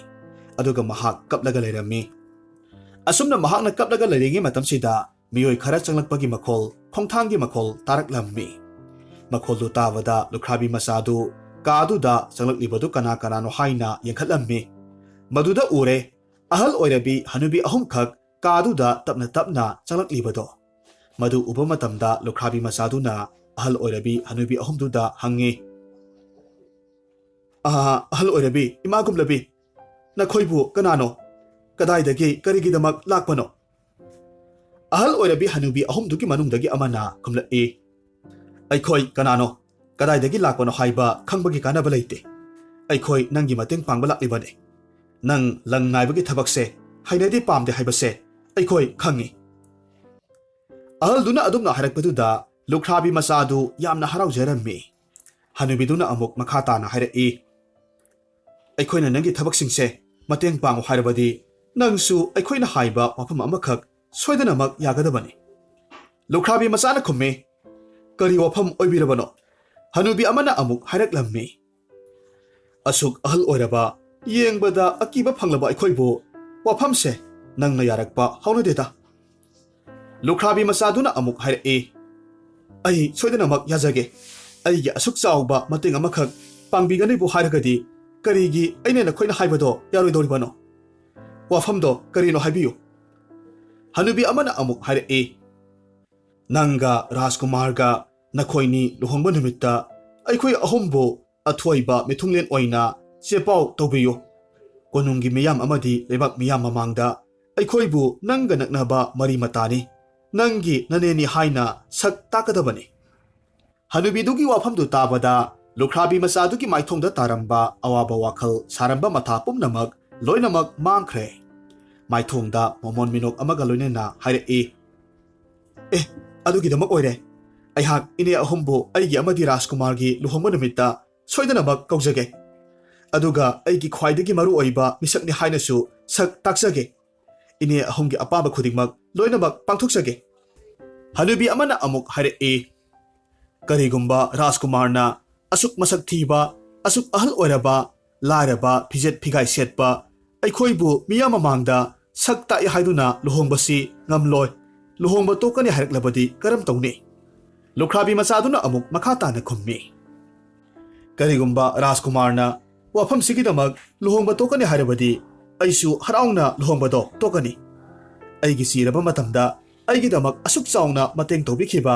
ꯑꯗꯨꯒ ꯃꯍꯥꯛ ꯀꯞꯂꯒ ꯂꯩꯔꯝꯃꯤ꯫ ꯑꯁꯨꯝꯅ ꯃꯍꯥꯛꯅ ꯀꯞꯂꯒ ꯂꯩꯔꯤꯉꯩ ꯃꯇꯝꯁꯤꯗ ꯃꯤꯑꯣꯏ ꯈꯔ ꯆꯪꯂꯛꯄꯒꯤ ꯃꯈꯣꯜ, ꯈꯣꯡꯊꯥꯡꯒꯤ ꯃꯈꯣꯜ ꯇꯥꯔꯛꯂꯝꯃꯤ꯫ ꯃꯈꯣꯜꯗꯨ ꯇꯥꯕꯗ ꯂꯨꯈ꯭ꯔꯥꯕꯤ ꯃꯆꯥꯗꯨ ꯀꯥꯗꯨꯗ ꯆꯪꯂꯛꯂꯤꯕꯗꯨ ꯀꯅꯥ ꯀꯅꯥꯅꯣ ꯍꯥꯏꯅ ꯌꯦꯡꯈꯠꯂꯝꯃꯤ꯫ ꯃꯗꯨꯗ ꯎꯔꯦ, ꯑꯍꯜ ꯑꯣꯏꯔꯕꯤ ꯍꯅꯨꯕꯤ ꯑꯍꯨꯝꯈꯛ ꯀꯥꯗꯨꯗ ꯇꯞꯅ ꯇꯞꯅ ꯆꯪꯂꯛꯂꯤꯕꯗꯣ꯫ ꯃꯗꯨ ꯎꯕ ꯃꯇꯝꯗ ꯂꯨꯈ꯭ꯔꯥꯕꯤ ꯃꯆꯥꯗꯨꯅ ꯑꯍꯜ ꯑꯣꯏꯔꯕꯤ ꯍꯅꯨꯕꯤ ꯑꯍꯨꯝꯗꯨꯗ ꯍꯪꯉꯤ꯫ "ꯑꯥ, ꯑꯍꯜ ꯑꯣꯏꯔꯕꯤ, ꯏꯃꯥ ꯒꯨꯝꯂꯕꯤ, ꯅꯈꯣꯏꯕꯨ ꯀꯅꯥꯅꯣ? ꯀꯗꯥꯏꯗꯒꯤ ꯀꯔꯤꯒꯤꯗꯃꯛ ꯂꯥꯛꯄꯅꯣ?" ꯑꯍꯜ ꯑꯣꯏꯔꯕꯤ ꯍꯅꯨꯕꯤ ꯑꯍꯨꯝꯗꯨꯒꯤ ꯃꯅꯨꯡꯗꯒꯤ ꯑꯃꯅ ꯈꯨꯝꯂꯛꯏ, "ꯑꯩꯈꯣꯏ ꯀꯅꯥꯅꯣ, ꯀꯗꯥꯏꯗꯒꯤ ꯂꯥꯛꯄꯅꯣ ꯍꯥꯏꯕ ꯈꯪꯕꯒꯤ ꯀꯥꯟꯅꯕ ꯂꯩꯇꯦ꯫ ꯑꯩꯈꯣꯏ ꯅꯪꯒꯤ ꯃꯇꯦꯡ ꯄꯥꯡꯕ ꯂꯥꯛꯂꯤꯕꯅꯤ꯫ ꯅꯪ ꯂꯪ ꯅꯥꯏꯕꯒꯤ ꯊꯕꯛꯁꯦ ꯍꯩꯅꯗꯦ, ꯄꯥꯝꯗꯦ ꯍꯥꯏꯕꯁꯦ ꯑꯩꯈꯣꯏ ꯈꯪꯉꯤ꯫" ꯑꯍꯜꯗꯨꯅ ꯑꯗꯨꯝꯅ ꯍꯥꯏꯔꯛꯄꯗꯨꯗ ꯂꯨꯈ꯭ꯔꯥꯕꯤ ꯃꯆꯥꯗꯨ ꯌꯥꯝꯅ ꯍꯔꯥꯎꯖꯔꯝꯃꯤ꯫ ꯍꯅꯨꯕꯤꯗꯨꯅ ꯑꯃꯨꯛ ꯃꯈꯥ ꯇꯥꯅ ꯍꯥꯏꯔꯛꯏ, "ꯑꯩꯈꯣꯏꯅ ꯅꯪꯒꯤ ꯊꯕꯛꯁꯤꯡꯁꯦ ꯃꯇꯦꯡ ꯄꯥꯡꯉꯨ ꯍꯥꯏꯔꯕꯗꯤ ꯅꯪꯁꯨ ꯑꯩꯈꯣꯏꯅ ꯍꯥꯏꯕ ꯋꯥꯐꯝ ꯑꯃꯈꯛ ꯁꯣꯏꯗꯅꯃꯛ ꯌꯥꯒꯗꯕꯅꯤ꯫" ꯂꯨꯈ꯭ꯔꯥꯕꯤ ꯃꯆꯥꯅ ꯈꯨꯝꯃꯤ, "ꯀꯔꯤ ꯋꯥꯐꯝ ꯑꯣꯏꯕꯤꯔꯕꯅꯣ?" ꯍꯅꯨꯕꯤ ꯑꯃꯅ ꯑꯃꯨꯛ ꯍꯥꯏꯔꯛꯂꯝꯃꯤ, "ꯑꯁꯨꯛ ꯑꯍꯜ ꯑꯣꯏꯔꯕ, ꯌꯦꯡꯕꯗ ꯑꯀꯤꯕ ꯐꯪꯂꯕ ꯑꯩꯈꯣꯏꯕꯨ ꯋꯥꯐꯝꯁꯦ ꯅꯪꯅ ꯌꯥꯔꯛꯄ ꯍꯧꯅꯗꯦꯗ꯫" ꯂꯨꯈ꯭ꯔꯥꯕꯤ ꯃꯆꯥꯗꯨꯅ ꯑꯃꯨꯛ ꯍꯥꯏꯔꯛꯏ, "ꯑꯩ ꯁꯣꯏꯗꯅꯃꯛ ꯌꯥꯖꯒꯦ꯫ ꯑꯩꯒꯤ ꯑꯁꯨꯛ ꯆꯥꯎꯕ ꯃꯇꯦꯡ ꯑꯃꯈꯛ ꯄꯥꯡꯕꯤꯒꯅꯤꯕꯨ ꯍꯥꯏꯔꯒꯗꯤ ꯀꯔꯤꯒꯤ ꯑꯩꯅ ꯅꯈꯣꯏꯅ ꯍꯥꯏꯕꯗꯣ ꯌꯥꯔꯣꯏꯗꯧꯔꯤꯕꯅꯣ? ꯋꯥꯐꯝꯗꯣ ꯀꯔꯤꯅꯣ ꯍꯥꯏꯕꯤꯌꯨ꯫" ꯍꯅꯨꯕꯤ ꯑꯃꯅ ꯑꯃꯨꯛ ꯍꯥꯏꯔꯛꯏ, "ꯅꯪꯒ ꯔꯥꯖꯀꯨꯃꯥꯔꯒ ꯅꯈꯣꯏꯅꯤ ꯂꯨꯍꯣꯡꯕ ꯅꯨꯃꯤꯠꯇ ꯑꯩꯈꯣꯏ ꯑꯍꯨꯝꯕꯨ ꯑꯊꯣꯏꯕ ꯃꯤꯊꯨꯡꯂꯦꯟ ꯑꯣꯏꯅ ꯆꯦꯄꯥꯎ ꯇꯧꯕꯤꯌꯨ꯫ ꯀꯣꯅꯨꯡꯒꯤ ꯃꯤꯌꯥꯝ ꯑꯃꯗꯤ ꯂꯩꯕꯥꯛ ꯃꯤꯌꯥꯝ ꯃꯃꯥꯡꯗ ꯑꯩꯈꯣꯏꯕꯨ ꯅꯪꯒ ꯅꯛꯅꯕ ꯃꯔꯤ ꯃꯇꯥꯅꯤ, ꯅꯪꯒꯤ ꯅꯅꯦꯅꯤ ꯍꯥꯏꯅ ꯁꯛ ꯇꯥꯛꯀꯗꯕꯅꯤ꯫" ꯍꯅꯨꯕꯤꯗꯨꯒꯤ ꯋꯥꯐꯝꯗꯨ ꯇꯥꯕꯗ ꯂꯨꯈ꯭ꯔꯥꯕꯤ ꯃꯆꯥꯗꯨꯒꯤ ꯃꯥꯏꯊꯣꯡꯗ ꯇꯥꯔꯝꯕ ꯑꯋꯥꯕ ꯋꯥꯈꯜ ꯁꯥꯔꯝꯕ ꯃꯊꯥ ꯄꯨꯝꯅꯃꯛ ꯂꯣꯏꯅꯃꯛ ꯃꯥꯡꯈ꯭ꯔꯦ꯫ ꯃꯥꯏꯊꯣꯡꯗ ꯃꯣꯃꯣꯟ ꯃꯤꯅꯣꯛ ꯑꯃꯒ ꯂꯣꯏꯅꯅ ꯍꯥꯏꯔꯛꯏ, "ꯑꯦ, ꯑꯗꯨꯒꯤꯗꯃꯛ ꯑꯣꯏꯔꯦ꯫ ꯑꯩꯍꯥꯛ ꯏꯅꯦ ꯑꯍꯨꯝꯕꯨ ꯑꯩꯒꯤ ꯑꯃꯗꯤ ꯔꯥꯖꯀꯨꯃꯥꯔꯒꯤ ꯂꯨꯍꯣꯡꯕ ꯅꯨꯃꯤꯠꯇ ꯁꯣꯏꯗꯅꯃꯛ ꯀꯧꯖꯒꯦ꯫ ꯑꯗꯨꯒ ꯑꯩꯒꯤ ꯈ꯭ꯋꯥꯏꯗꯒꯤ ꯃꯔꯨ ꯑꯣꯏꯕ ꯃꯤꯁꯛꯅꯤ ꯍꯥꯏꯅꯁꯨ ꯁꯛ ꯇꯥꯛꯆꯒꯦ꯫ ꯏꯅꯦ ꯑꯍꯨꯝꯒꯤ ꯑꯄꯥꯝꯕ ꯈꯨꯗꯤꯡꯃꯛ ꯂꯣꯏꯅꯃꯛ ꯄꯥꯡꯊꯣꯛꯆꯒꯦ꯫" ꯍꯅꯨꯕꯤ ꯑꯃꯅ ꯑꯃꯨꯛ ꯍꯥꯏꯔꯛꯏ, "ꯀꯔꯤꯒꯨꯝꯕ ꯔꯥꯖꯀꯨꯃꯥꯔꯅ ꯑꯁꯨꯛ ꯃꯁꯛ ꯊꯤꯕ, ꯑꯁꯨꯛ ꯑꯍꯜ ꯑꯣꯏꯔꯕ, ꯂꯥꯏꯔꯕ, ꯐꯤꯖꯦꯠ ꯐꯤꯒꯥꯏ ꯁꯦꯠꯄ ꯑꯩꯈꯣꯏꯕꯨ ꯃꯤꯌꯥꯝ ꯃꯃꯥꯡꯗ ꯁꯛ ꯇꯥꯛꯏ ꯍꯥꯏꯗꯨꯅ ꯂꯨꯍꯣꯡꯕꯁꯤ ꯉꯝꯂꯣꯏ, ꯂꯨꯍꯣꯡꯕ ꯇꯣꯛꯀꯅꯤ ꯍꯥꯏꯔꯛꯂꯕꯗꯤ ꯀꯔꯝ ꯇꯧꯅꯤ?" ꯂꯨꯈ꯭ꯔꯥꯕꯤ ꯃꯆꯥꯗꯨꯅ ꯑꯃꯨꯛ ꯃꯈꯥ ꯇꯥꯅ ꯈꯨꯝꯃꯤ, "ꯀꯔꯤꯒꯨꯝꯕ ꯔꯥꯖꯀꯨꯃꯥꯔꯅ ꯋꯥꯐꯝꯁꯤꯒꯤꯗꯃꯛ ꯂꯨꯍꯣꯡꯕ ꯇꯣꯛꯀꯅꯤ ꯍꯥꯏꯔꯕꯗꯤ ꯑꯩꯁꯨ ꯍꯔꯥꯎꯅ ꯂꯨꯍꯣꯡꯕꯗꯣ ꯇꯣꯛꯀꯅꯤ꯫ ꯑꯩꯒꯤ ꯁꯤꯔꯕ ꯃꯇꯝꯗ ꯑꯩꯒꯤꯗꯃꯛ ꯑꯁꯨꯛ ꯆꯥꯎꯅ ꯃꯇꯦꯡ ꯇꯧꯕꯤꯈꯤꯕ,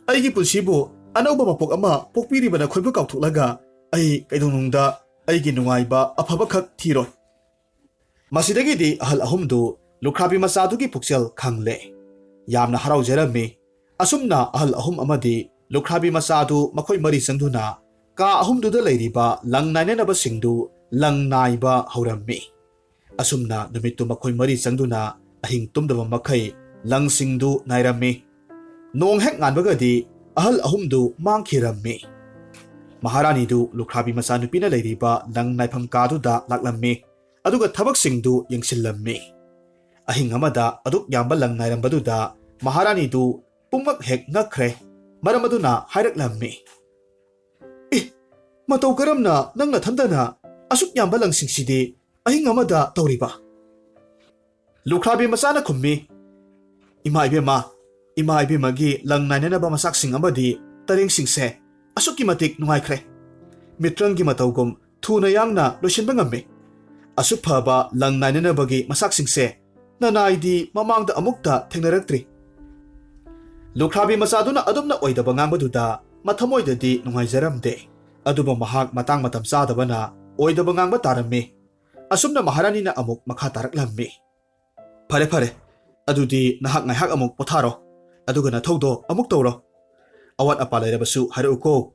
ꯑꯩꯒꯤ ꯄꯨꯟꯁꯤꯕꯨ ꯑꯅꯧꯕ ꯃꯄꯣꯛ ꯑꯃ ꯄꯣꯛꯄꯤꯔꯤꯕ ꯅꯈꯣꯏꯕꯨ ꯀꯥꯎꯊꯣꯛꯂꯒ ꯑꯩ ꯀꯩꯗꯧꯅꯨꯡꯗ ꯑꯩꯒꯤ ꯅꯨꯡꯉꯥꯏꯕ ꯑꯐꯕꯈꯛ ꯊꯤꯔꯣꯏ꯫ ꯃꯁꯤꯗꯒꯤꯗꯤ ꯑꯍꯜ ꯑꯍꯨꯝꯗꯨ ꯂꯨꯈ꯭ꯔꯥꯕꯤ ꯃꯆꯥꯗꯨꯒꯤ ꯄꯨꯛꯆꯦꯜ ꯈꯪꯂꯦ꯫ ꯌꯥꯝꯅ ꯍꯔꯥꯎꯖꯔꯝꯃꯤ꯫ ꯑꯁꯨꯝꯅ ꯑꯍꯜ ꯑꯍꯨꯝ ꯑꯃꯗꯤ ꯂꯨꯈ꯭ꯔꯥꯕꯤ ꯃꯆꯥꯗꯨ ꯃꯈꯣꯏ ꯃꯔꯤ ꯆꯪꯗꯨꯅ ꯀꯥ ꯑꯍꯨꯝꯗꯨꯗ ꯂꯩꯔꯤꯕ ꯂꯪ ꯅꯥꯏꯅꯅꯕꯁꯤꯡꯗꯨ ꯂꯪ ꯅꯥꯏꯕ ꯍꯧꯔꯝꯃꯤ꯫ ꯑꯁꯨꯝꯅ ꯅꯨꯃꯤꯠꯇꯨ ꯃꯈꯣꯏ ꯃꯔꯤ ꯆꯪꯗꯨꯅ ꯑꯍꯤꯡ ꯇꯨꯝꯗꯕ ꯃꯈꯩ ꯂꯪꯁꯤꯡꯗꯨ ꯅꯥꯏꯔꯝꯃꯤ꯫ ꯅꯣꯡ ꯍꯦꯛ ꯉꯥꯟꯕꯒꯗꯤ ꯑꯍꯜ ꯑꯍꯨꯝꯗꯨ ꯃꯥꯡꯈꯤꯔꯝꯃꯤ꯫ ꯃꯍꯥꯔꯥꯅꯤꯗꯨ ꯂꯨꯈ꯭ꯔꯥꯕꯤ ꯃꯆꯥꯅꯨꯄꯤꯅ ꯂꯩꯔꯤꯕ ꯂꯪ ꯅꯥꯏꯐꯝ ꯀꯥꯗꯨꯗ ꯂꯥꯛꯂꯝꯃꯤ, ꯑꯗꯨꯒ ꯊꯕꯛꯁꯤꯡꯗꯨ ꯌꯦꯡꯁꯤꯜꯂꯝꯃꯤ꯫ ꯑꯍꯤꯡ ꯑꯃꯗ ꯑꯗꯨꯛ ꯌꯥꯝꯕ ꯂꯪ ꯅꯥꯏꯔꯝꯕꯗꯨꯗ ꯃꯍꯥꯔꯥꯅꯤꯗꯨ ꯄꯨꯝꯃꯛ ꯍꯦꯛ ꯉꯛꯈ꯭ꯔꯦ꯫ ꯃꯔꯝ ꯑꯗꯨꯅ ꯍꯥꯏꯔꯛꯂꯝꯃꯤ, "ꯑꯦ, ꯃꯇꯧ ꯀꯔꯝꯅ ꯅꯪ ꯅꯊꯟꯇꯅ ꯑꯁꯨꯛ ꯌꯥꯝꯕ ꯂꯪꯁꯤꯡꯁꯤꯗꯤ ꯑꯍꯤꯡ ꯑꯃꯗ ꯇꯧꯔꯤꯕ?" ꯂꯨꯈ꯭ꯔꯥꯕꯤ ꯃꯆꯥꯅ ꯈꯨꯝꯃꯤ, "ꯏꯃꯥ ꯏꯕꯦꯝꯃ, ꯏꯃꯥ ꯏꯕꯦꯝꯃꯒꯤ ꯂꯪ ꯅꯥꯏꯅꯅꯕ ꯃꯆꯥꯛꯁꯤꯡ ꯑꯃꯗꯤ ꯇꯔꯦꯡꯁꯤꯡꯁꯦ ꯑꯁꯨꯛꯀꯤ ꯃꯇꯤꯛ ꯅꯨꯡꯉꯥꯏꯈ꯭ꯔꯦ꯫ ꯃꯤꯇ꯭ꯔꯪꯒꯤ ꯃꯇꯧꯒꯨꯝ ꯊꯨꯅ ꯌꯥꯡꯅ ꯂꯣꯏꯁꯤꯟꯕ ꯉꯝꯃꯤ꯫ ꯑꯁꯨꯛ ꯐꯕ ꯂꯪ ꯅꯥꯏꯅꯅꯕꯒꯤ ꯃꯆꯥꯛꯁꯤꯡꯁꯦ ꯅꯅꯥꯏꯗꯤ ꯃꯃꯥꯡꯗ ꯑꯃꯨꯛꯇ ꯊꯦꯡꯅꯔꯛꯇ꯭ꯔꯤ꯫" ꯂꯨꯈ꯭ꯔꯥꯕꯤ ꯃꯆꯥꯗꯨꯅ ꯑꯗꯨꯝꯅ ꯑꯣꯏꯗꯕ ꯉꯥꯡꯕꯗꯨꯗ ꯃꯊꯃꯣꯏꯗꯗꯤ ꯅꯨꯡꯉꯥꯏꯖꯔꯝꯗꯦ꯫ ꯑꯗꯨꯕꯨ ꯃꯍꯥꯛ ꯃꯇꯥꯡ ꯃꯇꯝ ꯆꯥꯗꯕꯅ ꯑꯣꯏꯗꯕ ꯉꯥꯡꯕ ꯇꯥꯔꯝꯃꯤ꯫ ꯑꯁꯨꯝꯅ ꯃꯍꯥꯔꯥꯅꯤꯅ ꯑꯃꯨꯛ ꯃꯈꯥ ꯇꯥꯔꯛꯂꯝꯃꯤ, "ꯐꯔꯦ, ꯐꯔꯦ, ꯑꯗꯨꯗꯤ ꯅꯍꯥꯛ ꯉꯥꯏꯍꯥꯛ ꯑꯃꯨꯛ ꯄꯣꯊꯥꯔꯣ, ꯑꯗꯨꯒ ꯅꯊꯧꯗꯣ ꯑꯃꯨꯛ ꯇꯧꯔꯣ꯫ ꯑꯋꯥꯠ ꯑꯄꯥ ꯂꯩꯔꯕꯁꯨ ꯍꯥꯏꯔꯛꯎꯀꯣ꯫"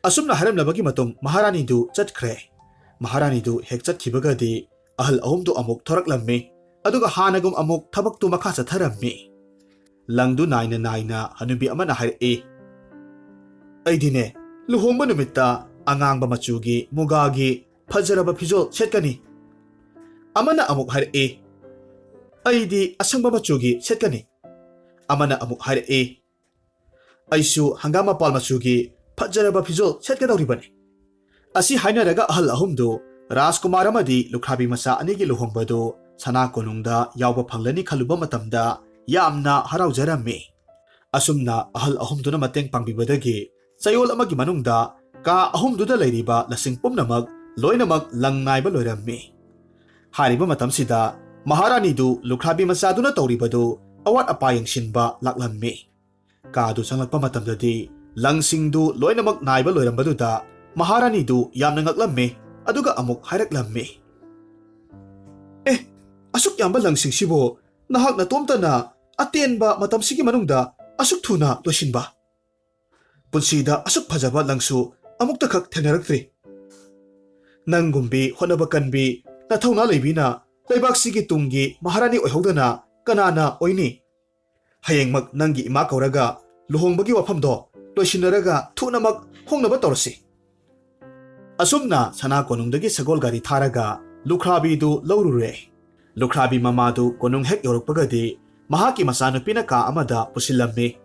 ꯑꯁꯨꯝꯅ ꯍꯥꯏꯔꯝꯂꯕꯒꯤ ꯃꯇꯨꯡ ꯃꯍꯥꯔꯥꯅꯤꯗꯨ ꯆꯠꯈ꯭ꯔꯦ꯫ ꯃꯍꯥꯔꯥꯅꯤꯗꯨ ꯍꯦꯛ ꯆꯠꯈꯤꯕꯒꯗꯤ ꯑꯍꯜ ꯑꯍꯨꯝꯗꯨ ꯑꯃꯨꯛ ꯊꯣꯔꯛꯂꯝꯃꯤ, ꯑꯗꯨꯒ ꯍꯥꯟꯅꯒꯨꯝ ꯑꯃꯨꯛ ꯊꯕꯛꯇꯨ ꯃꯈꯥ ꯆꯠꯊꯔꯝꯃꯤ꯫ ꯂꯪꯗꯨ ꯅꯥꯏꯅ ꯅꯥꯏꯅ ꯍꯅꯨꯕꯤ ꯑꯃꯅ ꯍꯥꯏꯔꯛꯏ, "ꯑꯩꯗꯤꯅꯦ, ꯂꯨꯍꯣꯡꯕ ꯅꯨꯃꯤꯠꯇ ꯑꯉꯥꯡꯕ ꯃꯆꯨꯒꯤ ꯃꯨꯒꯥꯒꯤ ꯐꯖꯔꯕ ꯐꯤꯖꯣꯜ ꯁꯦꯠꯀꯅꯤ꯫" ꯑꯃꯅ ꯑꯃꯨꯛ ꯍꯥꯏꯔꯛꯏ, "ꯑꯩꯗꯤ ꯑꯁꯪꯕ ꯃꯆꯨꯒꯤ ꯁꯦꯠꯀꯅꯤ꯫" ꯑꯃꯅ ꯑꯃꯨꯛ ꯍꯥꯏꯔꯛꯏ, "ꯑꯩꯁꯨ ꯍꯪꯒꯥꯝ ꯃꯄꯥꯜ ꯃꯆꯨꯒꯤ ꯐꯖꯔꯕ ꯐꯤꯖꯣꯜ ꯁꯦꯠꯀꯗꯧꯔꯤꯕꯅꯤ꯫" ꯑꯁꯤ ꯍꯥꯏꯅꯔꯒ ꯑꯍꯜ ꯑꯍꯨꯝꯗꯨ ꯔꯥꯖꯀꯨꯃꯥꯔ ꯑꯃꯗꯤ ꯂꯨꯈ꯭ꯔꯥꯕꯤ ꯃꯆꯥ ꯑꯅꯤꯒꯤ ꯂꯨꯍꯣꯡꯕꯗꯨ ꯁꯅꯥ ꯀꯣꯅꯨꯡꯗ ꯌꯥꯎꯕ ꯐꯪꯂꯅꯤ ꯈꯜꯂꯨꯕ ꯃꯇꯝꯗ ꯌꯥꯝꯅ ꯍꯔꯥꯎꯖꯔꯝꯃꯤ꯫ ꯑꯁꯨꯝꯅ ꯑꯍꯜ ꯑꯍꯨꯝꯗꯨꯅ ꯃꯇꯦꯡ ꯄꯥꯡꯕꯤꯕꯗꯒꯤ ꯆꯌꯣꯜ ꯑꯃꯒꯤ ꯃꯅꯨꯡꯗ ꯀꯥ ꯑꯍꯨꯝꯗꯨꯗ ꯂꯩꯔꯤꯕ ꯂꯁꯤꯡ ꯄꯨꯝꯅꯃꯛ ꯂꯣꯏꯅꯃꯛ ꯂꯪ ꯅꯥꯏꯕ ꯂꯣꯏꯔꯝꯃꯤ꯫ ꯍꯥꯏꯔꯤꯕ ꯃꯇꯝꯁꯤꯗ ꯃꯍꯥꯔꯥꯅꯤꯗꯨ ꯂꯨꯈ꯭ꯔꯥꯕꯤ ꯃꯆꯥꯗꯨꯅ ꯇꯧꯔꯤꯕꯗꯨ ꯑꯋꯥꯠ ꯑꯄꯥ ꯌꯦꯡꯁꯤꯟꯕ ꯂꯥꯛꯂꯝꯃꯤ꯫ ꯀꯥꯗꯨ ꯆꯪꯂꯛꯄ ꯃꯇꯝꯗꯗꯤ ꯂꯪꯁꯤꯡꯗꯨ ꯂꯣꯏꯅꯃꯛ ꯅꯥꯏꯕ ꯂꯣꯏꯔꯝꯕꯗꯨꯗ ꯃꯍꯥꯔꯥꯅꯤꯗꯨ ꯌꯥꯝꯅ ꯉꯛꯂꯝꯃꯤ꯫ ꯑꯗꯨꯒ ꯑꯃꯨꯛ ꯍꯥꯏꯔꯛꯂꯝꯃꯤ, "ꯑꯦ, ꯑꯁꯨꯛ ꯌꯥꯝꯕ ꯂꯪꯁꯤꯡꯁꯤꯕꯨ ꯅꯍꯥꯛ ꯅꯇꯣꯝꯇꯅ ꯑꯇꯦꯟꯕ ꯃꯇꯝꯁꯤꯒꯤ ꯃꯅꯨꯡꯗ ꯑꯁꯨꯛ ꯊꯨꯅ ꯂꯣꯏꯁꯤꯟꯕ? ꯄꯨꯟꯁꯤꯗ ꯑꯁꯨꯛ ꯐꯖꯕ ꯂꯪꯁꯨ ꯑꯃꯨꯛꯇꯈꯛ ꯊꯦꯡꯅꯔꯛꯇ꯭ꯔꯤ꯫ ꯅꯪꯒꯨꯝꯕꯤ ꯍꯣꯠꯅꯕ ꯀꯟꯕꯤ, ꯅꯊꯧꯅꯥ ꯂꯩꯕꯤꯅ ꯂꯩꯕꯥꯛꯁꯤꯒꯤ ꯇꯨꯡꯒꯤ ꯃꯍꯥꯔꯥꯅꯤ ꯑꯣꯏꯍꯧꯗꯅ ꯀꯅꯥꯅ ꯑꯣꯏꯅꯤ? ꯍꯌꯦꯡꯃꯛ ꯅꯪꯒꯤ ꯏꯃꯥ ꯀꯧꯔꯒ ꯂꯨꯍꯣꯡꯕꯒꯤ ꯋꯥꯐꯝꯗꯣ ꯂꯣꯏꯁꯤꯟꯅꯔꯒ ꯊꯨꯅꯃꯛ ꯍꯣꯡꯅꯕ ꯇꯧꯔꯁꯤ꯫" ꯑꯁꯨꯝꯅ ꯁꯅꯥ ꯀꯣꯅꯨꯡꯗꯒꯤ ꯁꯒꯣꯜ ꯒꯥꯔꯤ ꯊꯥꯔꯒ ꯂꯨꯈ꯭ꯔꯥꯕꯤꯗꯨ ꯂꯧꯔꯨꯔꯦ꯫ ꯂꯨꯈ꯭ꯔꯥꯕꯤ ꯃꯃꯥꯗꯨ ꯀꯣꯅꯨꯡ ꯍꯦꯛ ꯌꯧꯔꯛꯄꯒꯗꯤ ꯃꯍꯥꯛꯀꯤ ꯃꯆꯥꯅꯨꯄꯤꯅ ꯀꯥ ꯑꯃꯗ ꯄꯨꯁꯤꯜꯂꯝꯃꯤ꯫